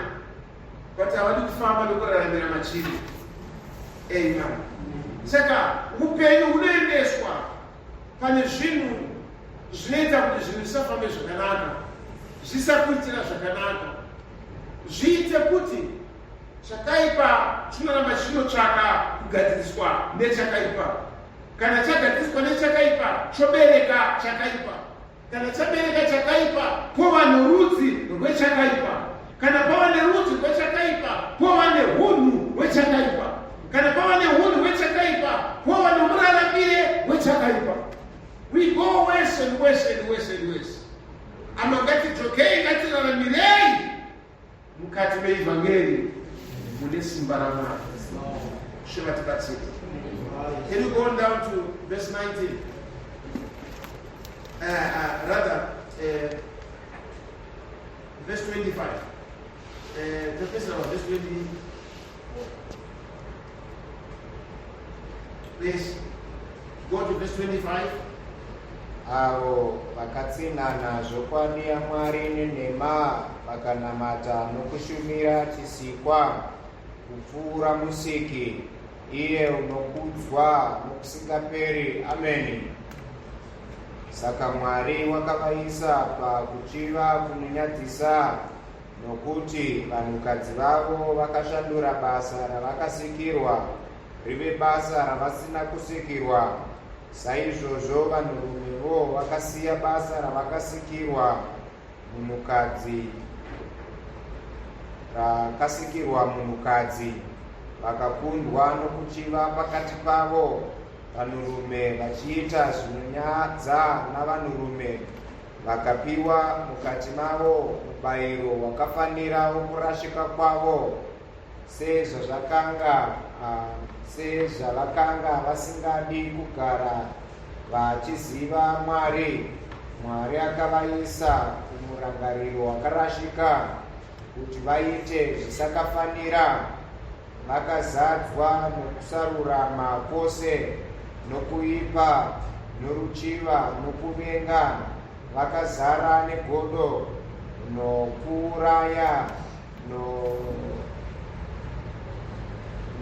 but havadi kufamba nokuraramira machiri. Amen. Saka upenyu hunoendeswa pane zvinhu zvinoita kuti zvinhu zvisafambe zvakanaka, zvisakuitira zvakanaka, zviite kuti chakaipa chinoramba chinotsvaka kugadziriswa nechakaipa. Kana chagadziriswa nechakaipa, chobereka chakaipa. Kana chabereka chakaipa, pova norudzi rwechakaipa. Kana pava nerudzi rwechakaipa, pova nehunhu hwechakaipa. Kana pava nehunhu hwechakaipa, pova nomuraramire wechakaipa. We go worse and worse and worse and worse. Ama ngatidzokei, ngatiraramirei mukati meivhangeri mune simba raMwari. Ishe vatibatsire. Can you go on down to verse 19? Rather, verse 25. Topesera verse 20. Please go to verse 25. Avo vakatsinhana zvokwadi yaMwari nenhema vakanamata nokushumira chisikwa kupfuura Musiki, iye unokudzwa nokusingaperi. Ameni. Saka Mwari wakavaisa pakuchiva kunonyadzisa, nokuti vanhukadzi vavo vakashandura basa ravakasikirwa rive basa ravasina kusikirwa. Saizvozvo vanhurumevo vakasiya basa ravakasikirwa munhukadzi rakasikirwa munhukadzi, vakakundwa nokuchiva pakati pavo, vanhurume vachiita zvinonyadza navanhurume, vakapiwa mukati mavo mubayiro wakafanira wokurashika kwavo. Sezvazvakanga sezvavakanga vasingadi kugara vachiziva Mwari, Mwari akavaisa kumurangariro wakarashika kuti vaite zvisakafanira, vakazadzwa nokusarurama kwose, nokuipa, noruchiva, nokuvenga, vakazara negodo, nokuuraya,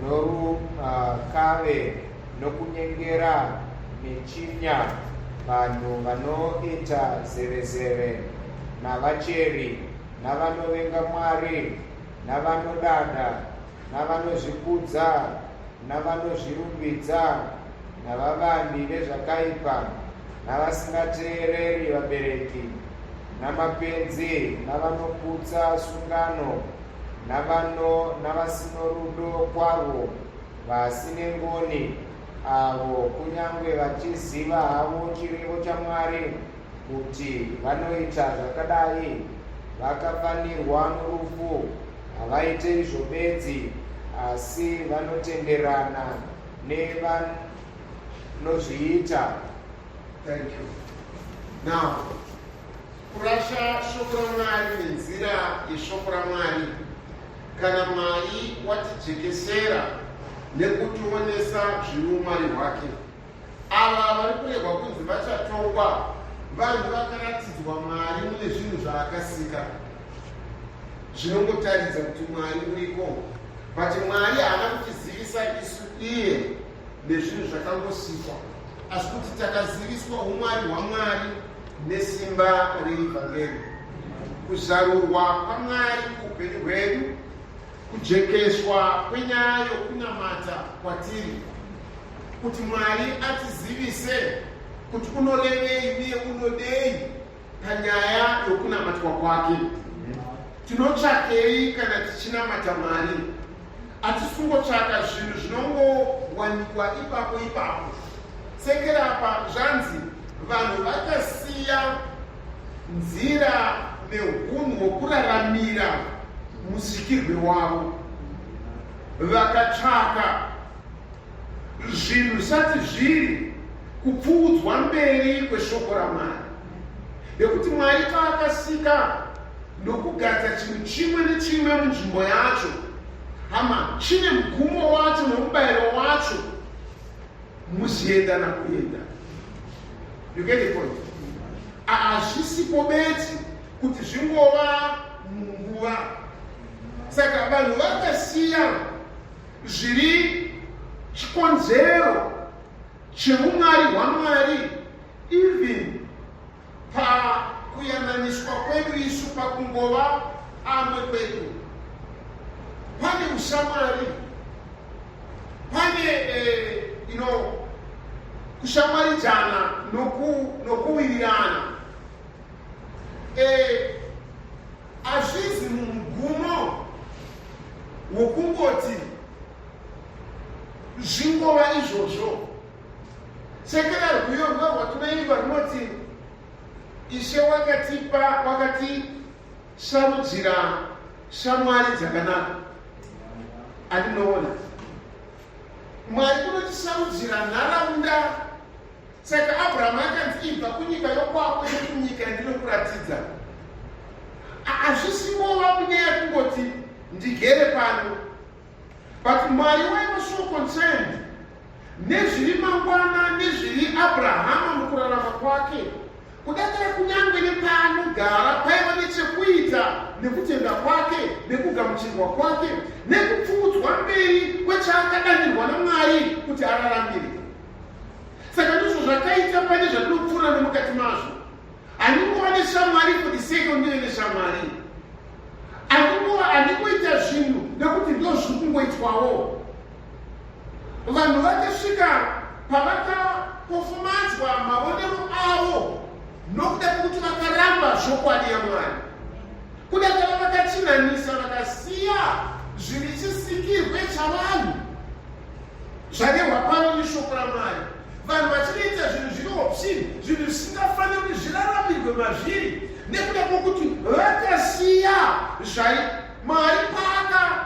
norukave, nokunyengera, nechinya, vanhu vanoita zevezeve, navacheri, navanovenga Mwari, navanodada, navanozvikudza, navanozvirumbidza, navavambi vezvakaipa, navasingateereri vabereki. Namapenzi, navanoputsa sungano, navano navasino rudo kwarwo, vasine ngoni, avo kunyange vachiziva havo chirevo chaMwari, kuti vanoita zvakadai vakafanirwa norufu, havaite izvo bedzi, asi vanotenderana nevanozviita. Thank you. Now, kurasha shoko raMwari nenzira yeshoko raMwari. Kana Mwari watijekesera nekutionesa zviri umwari hwake, ava vari kurehwa kunzi vachatongwa vanhu vakaratidzwa Mwari mune zvinhu zvaakasika zvinongotaridza kuti Mwari uriko, but Mwari haana kutizivisa isu iye nezvinhu zvakangosikwa, asi kuti takaziviswa umwari hwaMwari nesimba reivhangeri, kuzarurwa kwaMwari kuupenyu hwedu, kujekeswa kwenyaya yokunamata kwatiri, kuti Mwari atizivise kuti unorevei uye unodei panyaya yokunamatwa kwake. Tinotsvakei kana tichinamata Mwari? Hatisungotsvaka zvinhu zvinongowanikwa ipapo ipapo. Sekera apa zvanzi vanhu vakasiya nzira nehunhu hwokuraramira musikirwe wavo, vakatsvaka zvinhu zvisati zviri kupfuudzwa mberi kweshoko raMwari, nekuti Mwari paakasika ndokugadza chinhu chimwe nechimwe munzvimbo yacho, hama, chine mugumo wacho nomubayiro wacho muzienda nakuenda. You get the point? Hazvisipo bedzi kuti zvingova munguva. Saka vanhu vakasiya zviri chikonzero cheumwari hwaMwari even pakuyananiswa kwedu isu, pakungova amwe kwedu. Pane ushamwari, pane kushamwaridzana nokuwirirana. Hazvizi mumugumo wokungoti zvingova izvozvo. Sekera rwiyo rwiyo rwatinoimba runoti Ishe wakatipa, wakatisarudzira shamwari dzakanaka. Andinoona Mwari kunotisarudzira nharaunda. Saka Abrahamu akanzi ibva kunyika yokwako nekunyika yandinokuratidza. Hazvisingova munyaya yekungoti ndigere pano, but Mwari waiva so concerned nezviri mangwana nezviri Abrahama mukurarama kwake, kudakara kunyange nepaanogara paiva nechekuita nekutenda kwake, nekugamuchirwa kwake, nekupfuudzwa mberi kwechaakadanirwa naMwari kuti araramire. Saka ndizvo zvakaita pane zvatinopfuura nemukati mazvo. Handingova neshamwari for the sake of ndive neshamwari. Handingoita zvinhu nekuti ndo zviri kungoitwawo. Vanhu vakasvika pavakapofumadzwa maonero avo nokuda kwekuti vakaramba zvokwadi yaMwari. Kudakara vakachinhanisa vakasiya zviri chisikirwe chavanhu zvarehwa pano neshoko raMwari. Vanhu vachinoita zvinhu zviri obscene, zvinhu zvisingafaniri kuti zviraramirwe mazviri, nekuda kwokuti vakasiya zvai Mwari paaka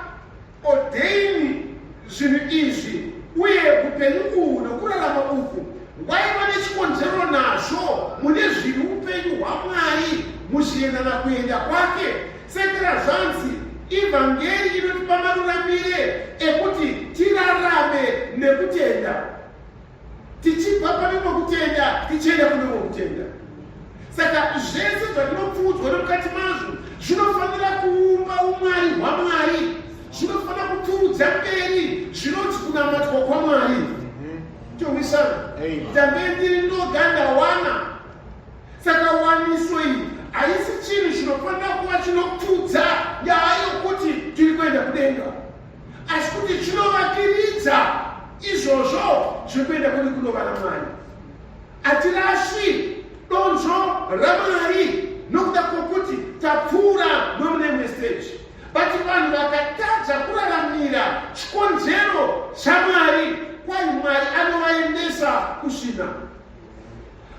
ordain zvinhu izvi uye upenyu uhu nokurarama uku waiva nechikonzero nazvo mune zviri upenyu hwaMwari muchienda nakuenda kwake. Sekera zvanzi ivhangeri inotipa maruramire ekuti tirarame nekutenda, tichibva pane kwekutenda tichienda kune kwekutenda. Saka zvese zvatinopfuudzwa nemukati mazvo zvinofanira kuumba umwari hwaMwari, zvinofanira kupfuudza mberi zvinonzi kunamatwa kwaMwari. Towisana ndambe ndiri ndoga ndawana. Saka waniso iyi haisi chinhu chinofanira kuva chinopfuudza nyaya yokuti tiri kuenda kudenga, asi kuti chinovakiridza izvozvo zvekuenda kwedu kunova naMwari. Hatirashi donzvo raMwari nokuda vanhu vakatadza kuraramira chikonzero chaMwari, kwai Mwari anovaendesa kusvina,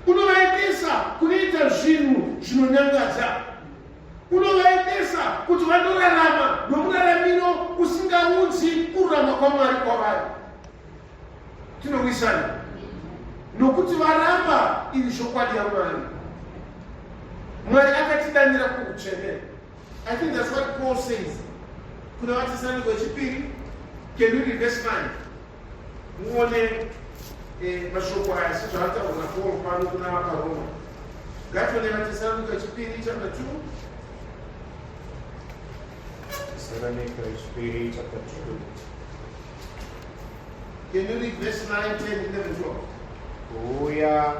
unovaendesa kunoita zvinhu zvinonyangadza, unovaendesa kuti vanorarama nomuraramiro usingaunzi kururama kwaMwari kwavari. Tinorwisana nokuti varamba iri zvokwadi yaMwari. Mwari akatidanira kuutsvene. I think that's what Paul says kuna vaTesalonika wechipiri. Can you read verse 9 muone mashoko aya sezvaataura naPaul pano kuna vaRoma? Ngatione vaTesalonika wechipiri chapter 2. Thessalonica wechipiri chapter 2. Can you read verse 9, 10, 11, 12? Kuuya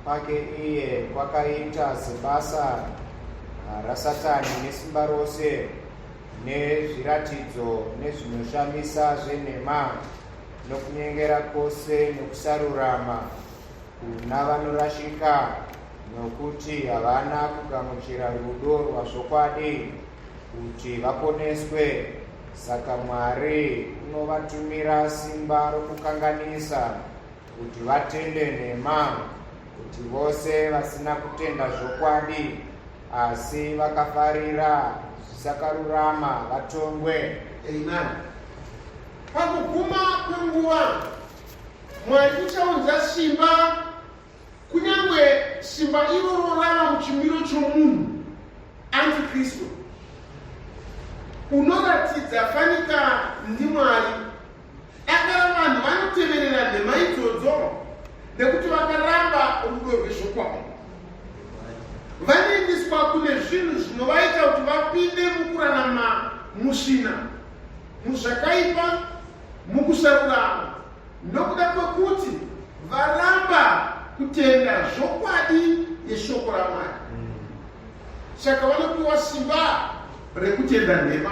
kwake iye kwakaita sebasa raSatani nesimba rose nezviratidzo nezvinoshamisa zvenhema nokunyengera kwose nokusarurama kuna vanorashika, nokuti havana kugamuchira rudo rwazvokwadi kuti vaponeswe. Saka Mwari unovatumira simba rokukanganisa kuti vatende nhema, kuti vose vasina kutenda zvokwadi asi vakafarira zvisakarurama vatongwe. Amen. Pakuguma kwenguva, Mwari uchaunza simba, kunyange simba iroro rava muchimiro chomunhu, antikristu, unoratidza fanika ndiMwari. Akara vanhu vanoteverera nhema idzodzo nekuti vakaramba rudo rwezvokwadi. Vanoendeswa kune zvinhu zvinovaita kuti vapinde mukurarama musvina, muzvakaipa, mukusarurama, nokuda kwekuti varamba kutenda zvokwadi yeshoko raMwari. Saka vanopiwa simba rekutenda nhema,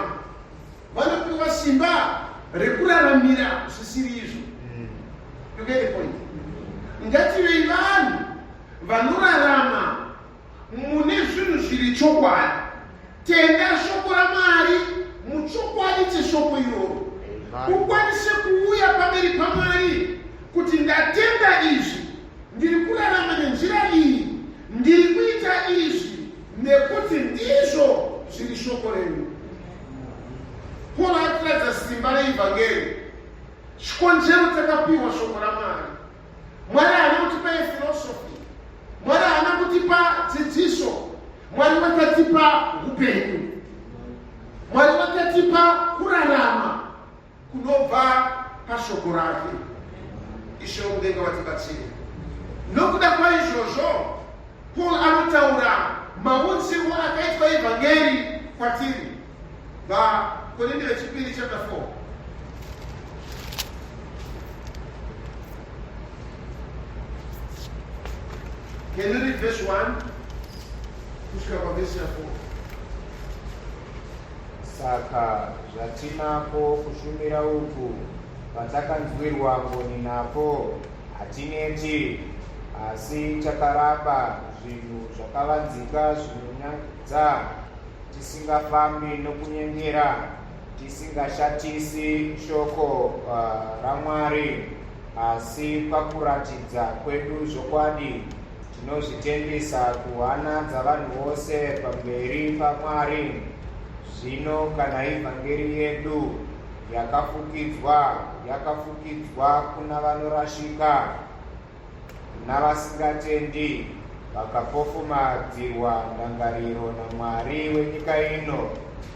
vanopiwa simba rekuraramira zvisiri izvo. You get the point? Ngativei vanhu vanorarama mune zvinhu zviri chokwadi. Tenda shoko raMwari muchokwadi cheshoko iroro, ukwanise kuuya pamberi paMwari kuti ndatenda izvi, ndiri kurarama nenzira iyi, ndiri kuita izvi nekuti ndizvo zviri shoko renyu. Paul atiratidza simba reivhangeri, chikonzero takapiwa shoko raMwari. Mwari haana kutipa yephilosophy, Mwari haana kutipa dzidziso, Mwari vakatipa upenyu, Mwari vakatipa kurarama kunobva pashoko rake. Ishe wokudenga vatibatsire. Nokuda kwaizvozvo, Paul anotaura maunzirwo akaitwa evhangeri kwatiri. VaKorinde vechipiri chapter 4. Can you read verse 1 kusvika pavhesi ya 4? Saka zvatinako kushumira uku, patakanzwirwa ngoni napo, hatineti, asi takaramba zvinhu zvakavanzika zvinonyadza, tisingafambi nokunyengera, tisingashatisi shoko raMwari, asi pakuratidza kwedu zvokwadi tinozvitendisa kuhana dzavanhu vose pamberi paMwari. Zvino kana ivhangeri yedu yakafukidzwa, yakafukidzwa kuna vanorashika navasingatendi, vakapofumadzirwa ndangariro naMwari wenyika ino,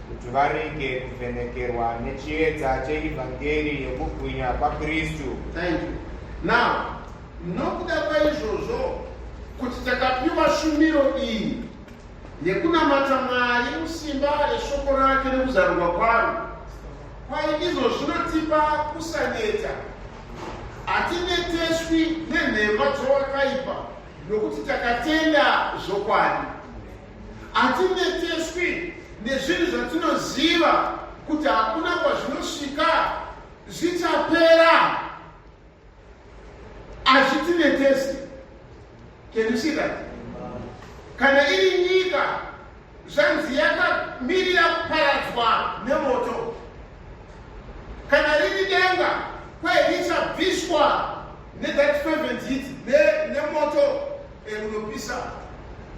kuti varege kuvhenekerwa nechiedza cheivhangeri yokubwinya kwaKristu. Thank you. Now, nokuda kwaizvozvo kuti takapiwa shumiro iyi yekunamata Mwari musimba reshoko rake nekuzarurwa kwaro, kwai izvo zvinotipa kusaneta. Hatineteswi nenhema dzowakaipa nokuti takatenda zvokwadi. Hatineteswi nezvinhu zvatinoziva kuti hakuna kwazvinosvika, zvichapera. Hazvitinetesi. Can you see that? Kana iri nyika, Zvanzi yakamirira kuparadzwa nemoto. Kana riri denga, kwai richabviswa nethat fervent heat, nemoto unopisa.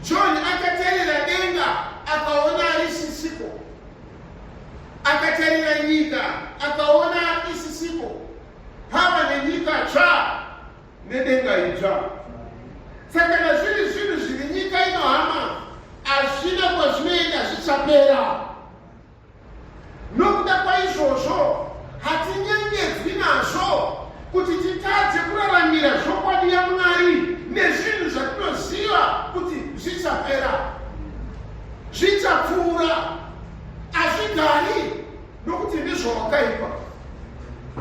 John akatarira denga akaona risisiko, akatarira nyika akaona isisiko. Pava nenyika tsva nedenga idzva. Saka kana zviri zvinhu zviri nyika ino, hama, hazvina kwazvinoenda, zvichapera. Nokuda kwaizvozvo hatinyengedzwi nazvo kuti titadze kuraramira zvokwadi yaMwari nezvinhu zvatinoziva kuti zvichapera, zvichapfuura, hazvigari, nokuti ndizvo wakaipa.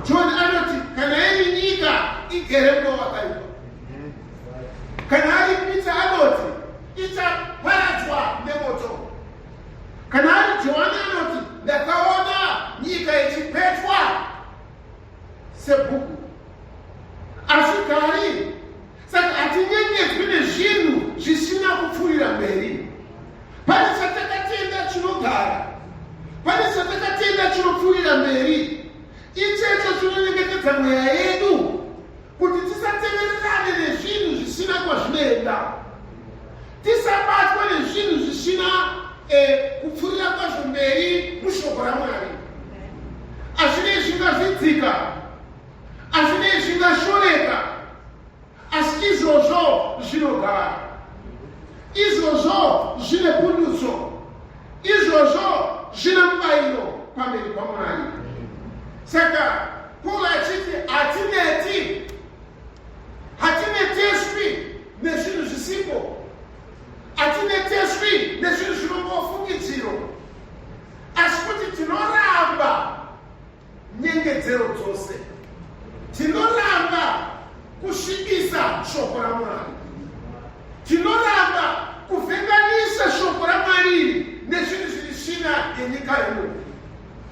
John anoti kana iri nyika igere muno wakaipa. Kana ari Peter anoti ichaparadzwa nemoto. Kana ari Johani anoti ndakaona nyika ichipetwa sebhuku. Hazvigari. Saka hatinyengedzwi nezvinhu zvisina kupfuurira mberi. Pane chatakatenda chinogara, pane chatakatenda chinopfuurira mberi. Ichecho chinonyengetedza mweya yedu kuti tisatevererane nezvinhu zvisina kwazvinoenda, tisabatwa nezvinhu zvisina kupfuurira kwazvo mberi mushoko raMwari. Hazvinei zvingazvidzika, hazvinei zvingashoreka, asi izvozvo zvinogara, izvozvo zvine pundutso, izvozvo zvine mubayiro pamberi paMwari. Saka Paul achiti hatineti, hatineteswi nezvinhu zvisipo, hatineteswi nezvinhu zvinongofungidziro, asi kuti tinoramba nyengedzero dzose, tinoramba kusvibisa shoko raMwari, tinoramba kuvhenganisa shoko raMwari iri nezvinhu zviri svina yenyika ino,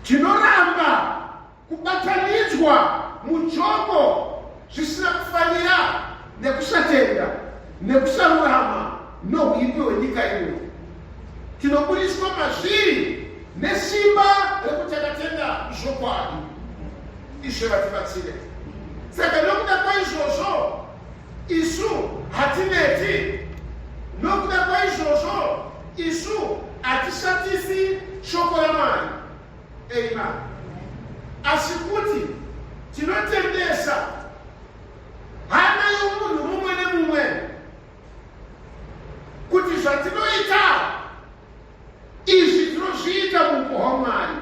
tinoramba kubatanidzwa mujoko zvisina kufanira nekusatenda nekusarurama nohuipi hwenyika ino. Tinobudiswa mazviri nesimba rekuti takatenda zvokwadi. Ishe vatibatsire. Saka nokuda kwaizvozvo isu hatineti, nokuda kwaizvozvo isu hatishatisi shoko raMwari. Amen. Asi kuti tinotendesa hana yomunhu mumwe nemumwe kuti zvatinoita izvi tinozviita muupo hwaMwari,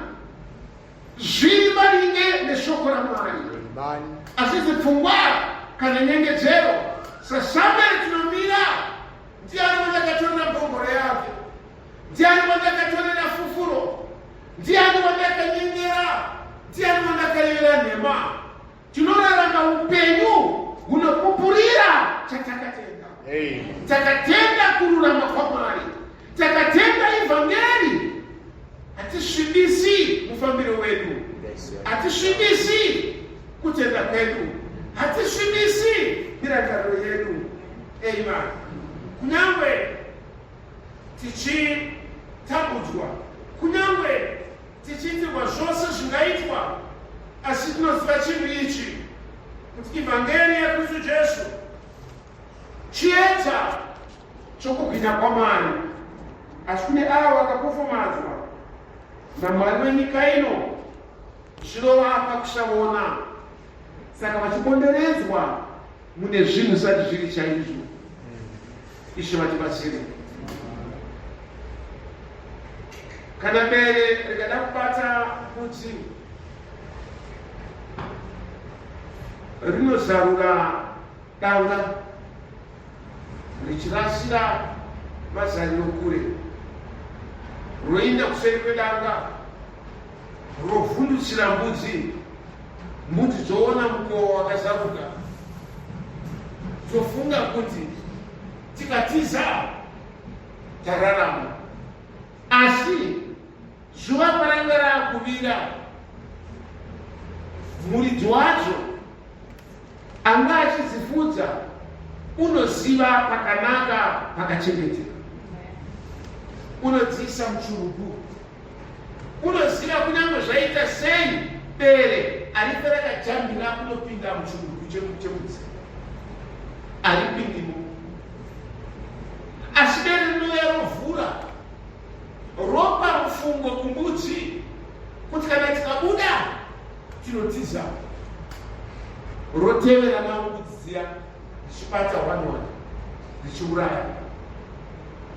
zviri maringe neshoko raMwari, asizi pfungwa kana nyengedzero. SaSamueri tinomira, ndiani wandakatorera mbongoro yake? Ndiani wandakatorera fufuro? Ndiani wandakanyengera? Ndiani wandakarevera nhema? Tinorarama upenyu hunopupurira chatakatenda. Takatenda kururama kwaMwari, takatenda ivhangeri. Hatisvibisi mufambiro wedu, hatisvibisi kutenda kwedu, hatisvibisi mirangariro yedu. Amen. Kunyangwe tichitambudzwa, kunyangwe tichiitirwa zvose zvingaitwa, asi tinoziva chinhu ichi, kuti ivhangeri yaKristu Jesu chiedza chokubwinya kwaMwari, asi kune avo vakapofomadzwa naMwari wenyika ino zvinovapa kusavona, saka vachibonderedzwa mune zvinhu zvisati zviri chaizvo. Ishe vatibatsire. Kana bere rikada kubata mbudzi, rinozarura danga richirasira mazariro kure, roinda kuseri kwedanga, rovhundutsira mbudzi, mbudzi dzoona mukowa wakazaruka, dzofunga kuti tikatiza tararama. Asi zuva paranga raakuvira, muridzi wadzo anga achidzifudza unoziva pakanaka pakachengeteka. Unodziisa muchirugu. Unoziva kunyange zvaita sei bere arife rakajambira kunopinda muchirugu chemudzi. Aripindimo. Asi bere rinouya rovhura ropa rufungo kumbudzi kuti kana tikabuda tinotiza rotevera navo mbudzi dziya dzichibata one one dzichiuraya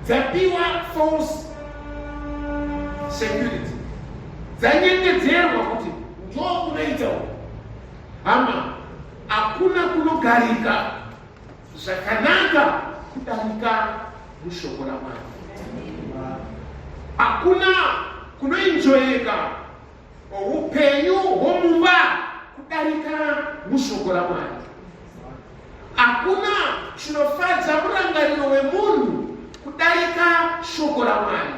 dzapiwa false security dzanyengedzerwa kuti ndo kunoita uku hama hakuna kunogarika zvakanaka kudarika mushoko ramwari hakuna kunoinjoyeka upenyu hwomumba kudarika mushoko ramwari hakuna chinofadza murangariro wemunhu kudarika shoko ramwari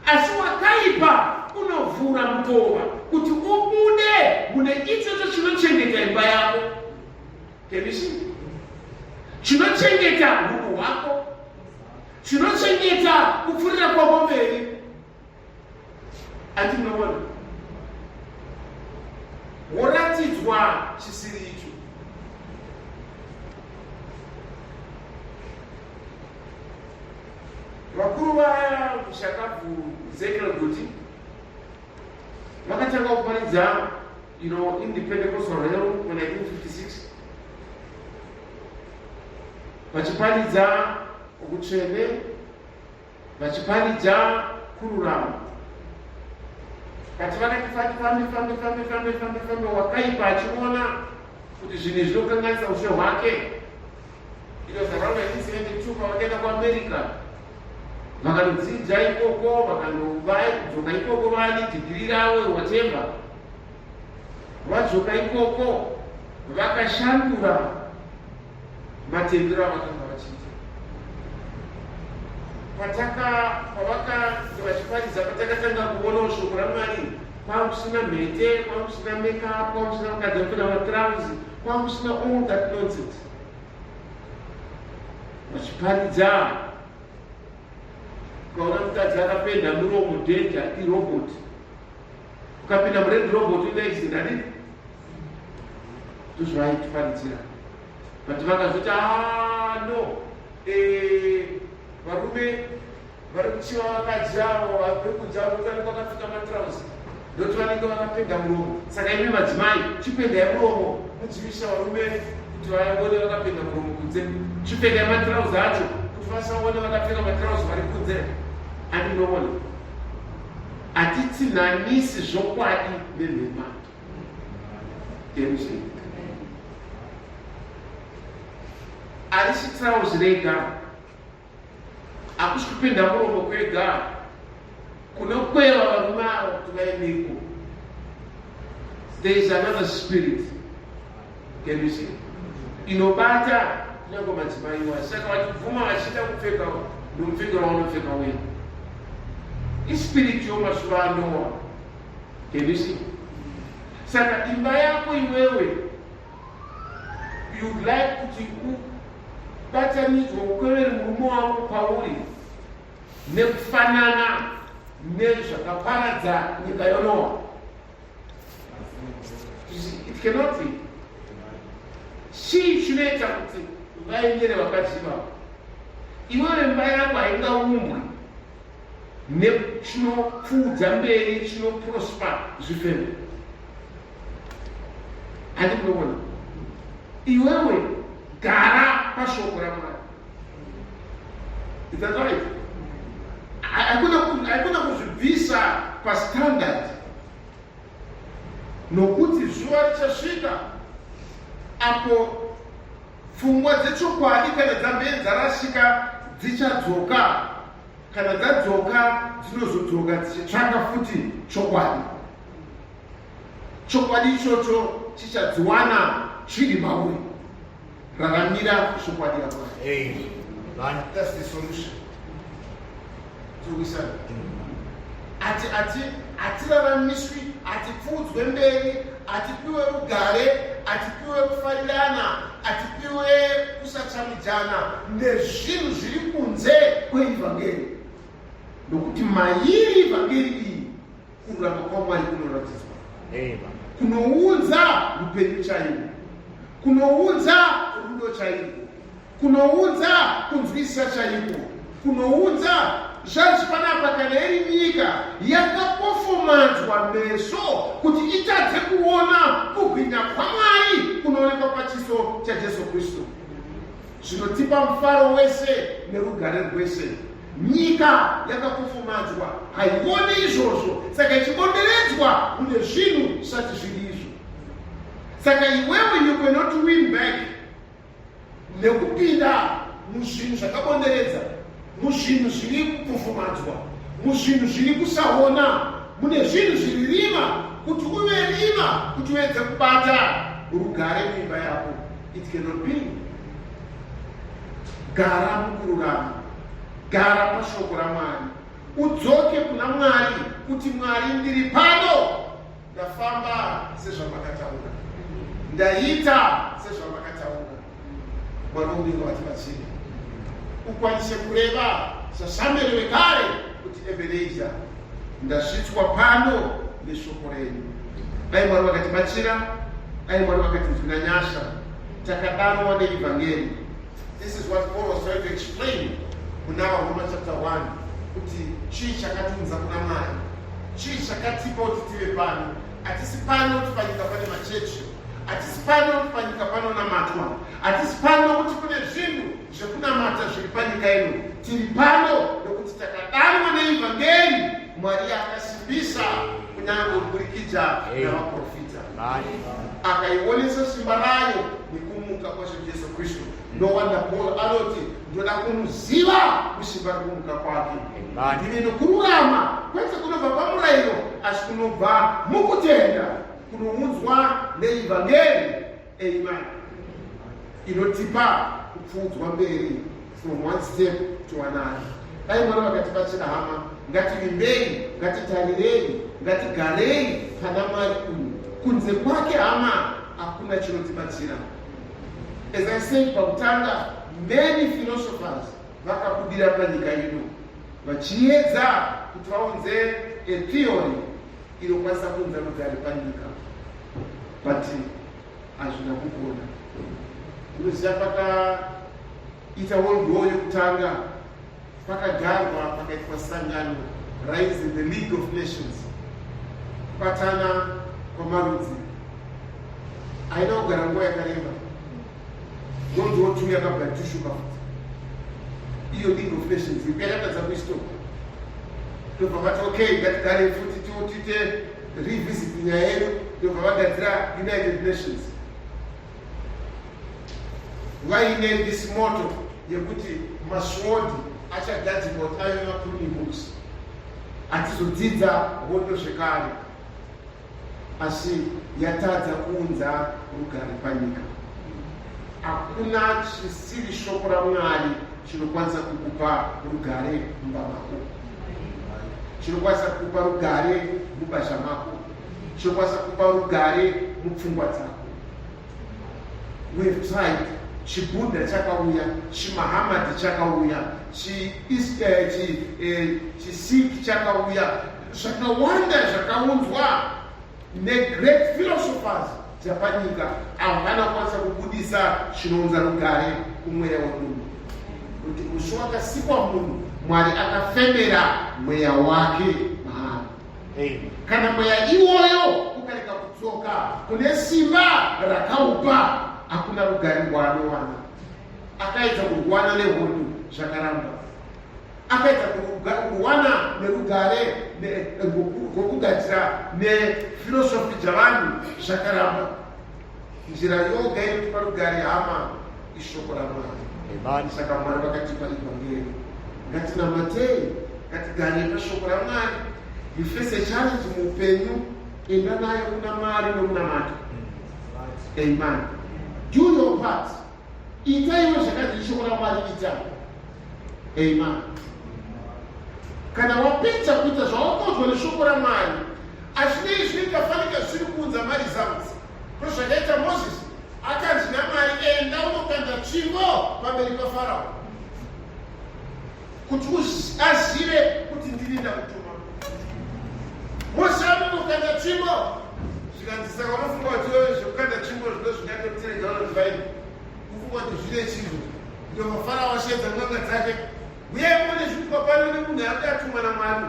asi wakaipa unovhura mukova kuti ubude mune ichocho chinochengeta imba yako Can Chinochengeta hunhu hwako, chinochengeta kupfurira kwako mberi. Ati munoona, woratidzwa chisiri icho. Vakuru vaya mushakabvu Ezekiel Guti vakatanga kuparidza you know, in the Pentecostal realm mu 1956 vachiparidza utsvene vachiparidza kururama but vakati fambe fambe fambe fambe fambe fambe fambe wakaipa achiona kuti zvinhu izvi zvinokanganisa ushe hwake It was around 1972 pavakaenda kuAmerica vakanodzidza ikoko vakanodzoka ikoko vane dhigiri ravo whatever vadzoka ikoko vakashandura matendero avakanga vachiita pataka pavakange vachiparidza patakatanga kuonawo shoko ramwari kwakusina mhete kwakusina makeup kwakusina mukadzi apfeka matrauzi kwakusina all that nonsense vachiparidza ukaona mukadzi akapenda muromo dhenja irobot ukapinda mured robot inoexida dii ndozvaaitiparidzira but vakazoti ah, no eh, varume vari kuchiva vakadzi avo vari kunze avo vanenge vakapfeka matrauzi ndoti vanenge vakapenda muromo saka imi madzimai chipendai muromo mudzivisa varume kuti vaone vakapenda muromo kunze chipendai matrauzi acho kuti vasaone vakapfeka matrauzi vari kunze andinoona hatitsinhanisi zvokwadi nenhema Can Harisi trauzi rega hakusi kupinda muromo kwega kunokweva varume ava kuti vaendeko there is another spirit can you see inobata kunyange madzimai iwayo saka vachibvuma vachida kupfeka nomupfekero waunopfeka uya ispirit yomazuva anowa can you see saka imba yako iwewe you'd like kuti ubatanidzwe ukwevere murume wako pauri nekufanana nezvakaparadza nyika yonoa it cannot be chii chinoita kuti vaendere vakadzi vavo iwewe mba yako haingaumbwi nechinopfuudza mberi chinoprosper zvifemo handi kunoona iwewe gara pashoko ramwari is that right haikona kuzvibvisa pastandard nokuti zuva richasvika apo pfungwa dzechokwadi kana dzambee dzarasika dzichadzoka Kana dzadzoka dzinozodzoka dzichitsvaka futi chokwadi. Chokwadi ichocho chichadziwana chiri mauri. Raramira chokwadi yaMwari. Amen. That's the solution. Tiri Ati ati hatiraramiswi, hatipfuudzwe mberi, hatipiwe rugare, hatipiwe kufarirana, hatipiwe kusachamidzana nezvinhu zviri kunze kweivhangeri. Nokuti mairi vhangeri iyi kururama kwaMwari kunoratidzwa, kunounza upenyu chaihwo, kunounza rudo chairwo, kunounza kunzwisisa chaiko, kunounza zvanzi panapa. Kana iri nyika yakapofomadzwa meso kuti itadze kuona kubwinya kwaMwari kunoonekwa pachiso chaJesu Kristu, zvinotipa mufaro wese nerugare rwese. Nyika yakapofomadzwa haioni izvozvo, saka ichibonderedzwa mune zvinhu zvisati zviri izvo. Saka iwewe, you cannot win back nekupinda muzvinhu zvakabonderedza, muzvinhu zviri kupofomadzwa, muzvinhu zviri kusaona, mune zvinhu zviri rima, kuti uve rima kuti uedze kubata rugare muimba yako. It cannot be. Gara mukururama, gara pashoko raMwari, udzoke kuna Mwari kuti, "Mwari, ndiri pano, ndafamba sezvamakataura, ndaita sezvamakataura." Mwari wokudenga vatibatsire ukwanise kureva saSamueri wekare kuti, "Ebenezer, ndasvitswa pano neshoko renyu." Dai Mwari vakatibatsira, dai Mwari vakatinzwira nyasha. Takadanwa neivhangeri. This is what Paul was trying to explain kuna vaRoma chapter 1, kuti chii chakatiunza kuna Mwari, chii chakatipa kuti tive pano. Hatisi pano kuti panyika pane machechi, hatisi pano kuti panyika panonamatwa, hatisi pano kuti kune zvinhu zvekunamata zviri panyika ino. Tiri pano nekuti takadanwa neivhangeri Mwari akasimbisa kunyange kuburikidza navaprofita, akaionesa simba rayo nekumuka kwaShe Jesu Kristu. No wonder Paul anoti, "Ndoda kumuziva musimba rekumuka kwake, ndive nokururama, kwete kunobva pamurayiro, asi kunobva mukutenda kunounzwa neivhangeri." Amen. Inotipa kupfuudzwa mberi from one step to another. Dai Mwari vakatibatsira, hama. Ngativimbei, ngatitarirei, ngatigarei pana Mwari uyu. Kunze kwake, hama, hakuna chinotibatsira. As I said pakutanga, many philosophers vakabudira panyika ino vachiedza kuti vaunze a theory inokwanisa kuunza rugare panyika, but hazvina kugona. Unoziva, pakaita World War yekutanga, pakagarwa, pakaitwa sangano rainzi the League of Nations, kubatana kwamarudzi. Haina kugara nguva yakareba. World War II yakabva yatushuka futi. Iyo League of Nations yakatadza kuistopa. Ndobva vati, "Okay, ngatigare futi tiite revisit nyaya yedu." Ndobva vagadzira United Nations vaine this motto yekuti masword achagadzirwa kuti ave mapruning hooks, hatizodzidza hondo zvekare. Asi yatadza kuunza rugare panyika. Hakuna chisiri shoko raMwari chinokwanisa kukupa rugare mumba mako, chinokwanisa kukupa rugare mubasha mako, chinokwanisa kukupa rugare mupfungwa dzako. We have tried. ChiBuddha chakauya, chiMahamadi chakauya, chiSikh chakauya, zvakawanda zvakaunzwa negreat philosophers dzapanyika. Havana kukwanisa kubudisa chinounza rugare kumweya wemunhu, kuti musi wakasikwa munhu, Mwari akafemera mweya wake maari. Kana mweya iwoyo ukarega kudzoka kune simba rakaupa, hakuna rugare rwaanowana. Akaedza kurwana nehondo, zvakaramba. Akaedza kurwana nerugare rwokugadzira nefilosofi dzavanhu, zvakaramba. Nzira yoga inotipa rugare, hama, ishoko raMwari. Saka Mwari vakatipa ivhangeri. Ngatinamatei, ngatigarei pashoko raMwari. You face a challenge muupenyu, enda nayo kuna Mwari nomunamato. Amen. Do your part. Ita iwe zvakanzi ishoko raMwari, ita. Amen. Kana wapedza kuita zvawakaudzwa neshoko raMwari, hazvinei zvinoita fanika zvisiri kuunza maresults. Ndozvakaita Moses. Akanzi naMwari, "Enda unokanda tsvimbo pamberi paFarao," kuti azive kuti Nokuti ndini ndakutuma. Mose anonokanda tsvimbo. Zvikanzi saka unofunga kuti iwewe zvekukanda tsvimbo zvino zvingatotirega unoti kufunga kuti zvine chinhu. Ndobva Farao asheedza n'anga dzake. Uyai muone zvikupa pano nemunhu ari atumwa naMwari.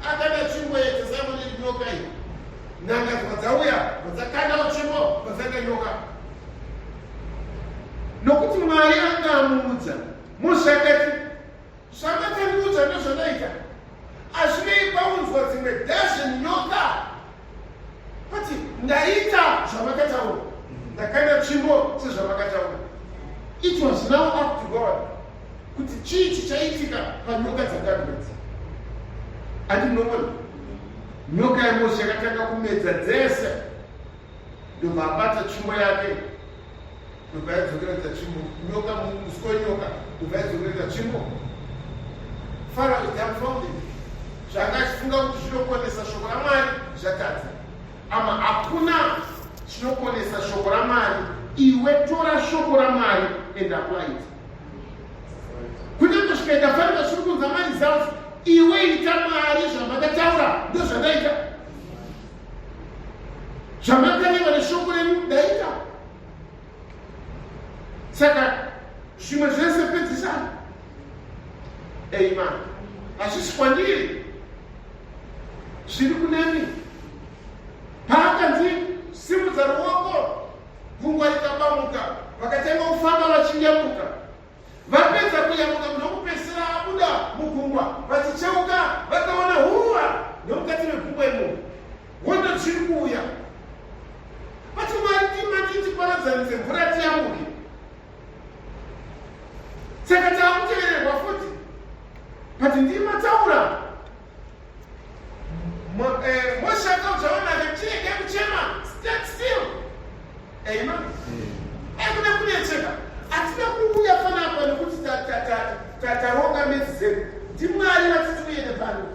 Akanda tsvimbo yedza Simoni nyoka iyi. N'anga dzobva dzauya, bva tsvimbo, bva dzaita nyoka. Nokuti Mwari anga amuudza. Mose akati, zvamakandiudza ndozvandaita. Hazvinei paunzwa dzimwe dozen nyoka. Kuti ndaita zvamakataura. Ndakanda tsvimbo sezvamakataura. It was now up to God kuti chii chichaitika panyoka dzakandwa idzi. Andi munoona nyoka yaMose yakatanga kumedza dzese, ndobva abata tsvimbo yake, ndobva yadzokera kuita tsvimbo, nyoka muswe wenyoka ndobva yadzokera kuita tsvimbo. Farao is dumbfounded. Zvanga achifunga kuti zvinokonesa shoko raMwari zvatadza. Ama hakuna chinokonesa shoko raMwari. Iwe tora shoko raMwari and apply it. Kunyange zvikaita fanika zviri kunza maresults, iwe ita Mwari zvamakataura ndozvandaita. Zvamakareva neshoko renyu ndaita. Saka zvimwe zvese pedzisana. Amen. Hazvisi kwandiri. Zviri kunemi. Paakanzi simudza ruoko, gungwa rikabamuka, vakatanga kufamba vachiyambuka. Vapedza kuyambuka ndokupedzisira abuda mugungwa, vachicheuka vakaona huva nemukati megungwa imomo. Hondo dziri kuuya. Vati Mwari timati tiparadzanise mvura tiyambuke. Saka taakutevererwa futi. But ndimataura Moshe akaudza vanhu akati chirega kuchema, stand still. Amen. Hakuna kunetseka. Hatina kuuya panapa nekuti taronga medzi dzedu. NdiMwari vati tiuye nepano.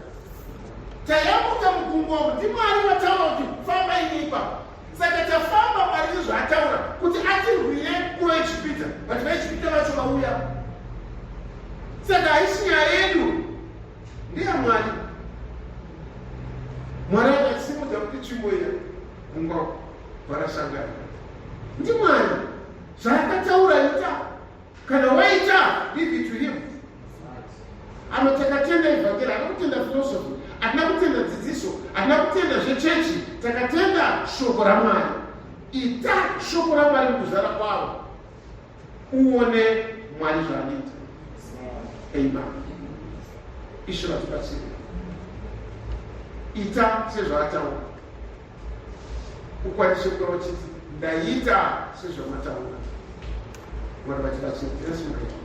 Tayambuka mugungwa umu, ndiMwari vataura kuti fambai neipapo. Saka tafamba Mwari sezvaataura kuti atirwire kuvaEgipita, but vaEgipita vacho vauya. Saka haisi nyaya yedu. NdeyaMwari. Mwari akasimudza kuti tsvimbo iya gungwa varasangana. NdiMwari. Zvaakataura ita. Kana waita, leave it to him. Ano takatenda evhangeri, hatina kutenda philosophy, hatina kutenda dzidziso, hatina kutenda zvechechi, takatenda shoko raMwari. Ita shoko raMwari mukuzara kwaro. Uone Mwari zvaanoita. Amen. Ishe vatibatsire. Ita sezvaataura. Ukwanise kutaura uchiti ndaita sezvamataura. Mwari vatibatsire. Tinasimuka.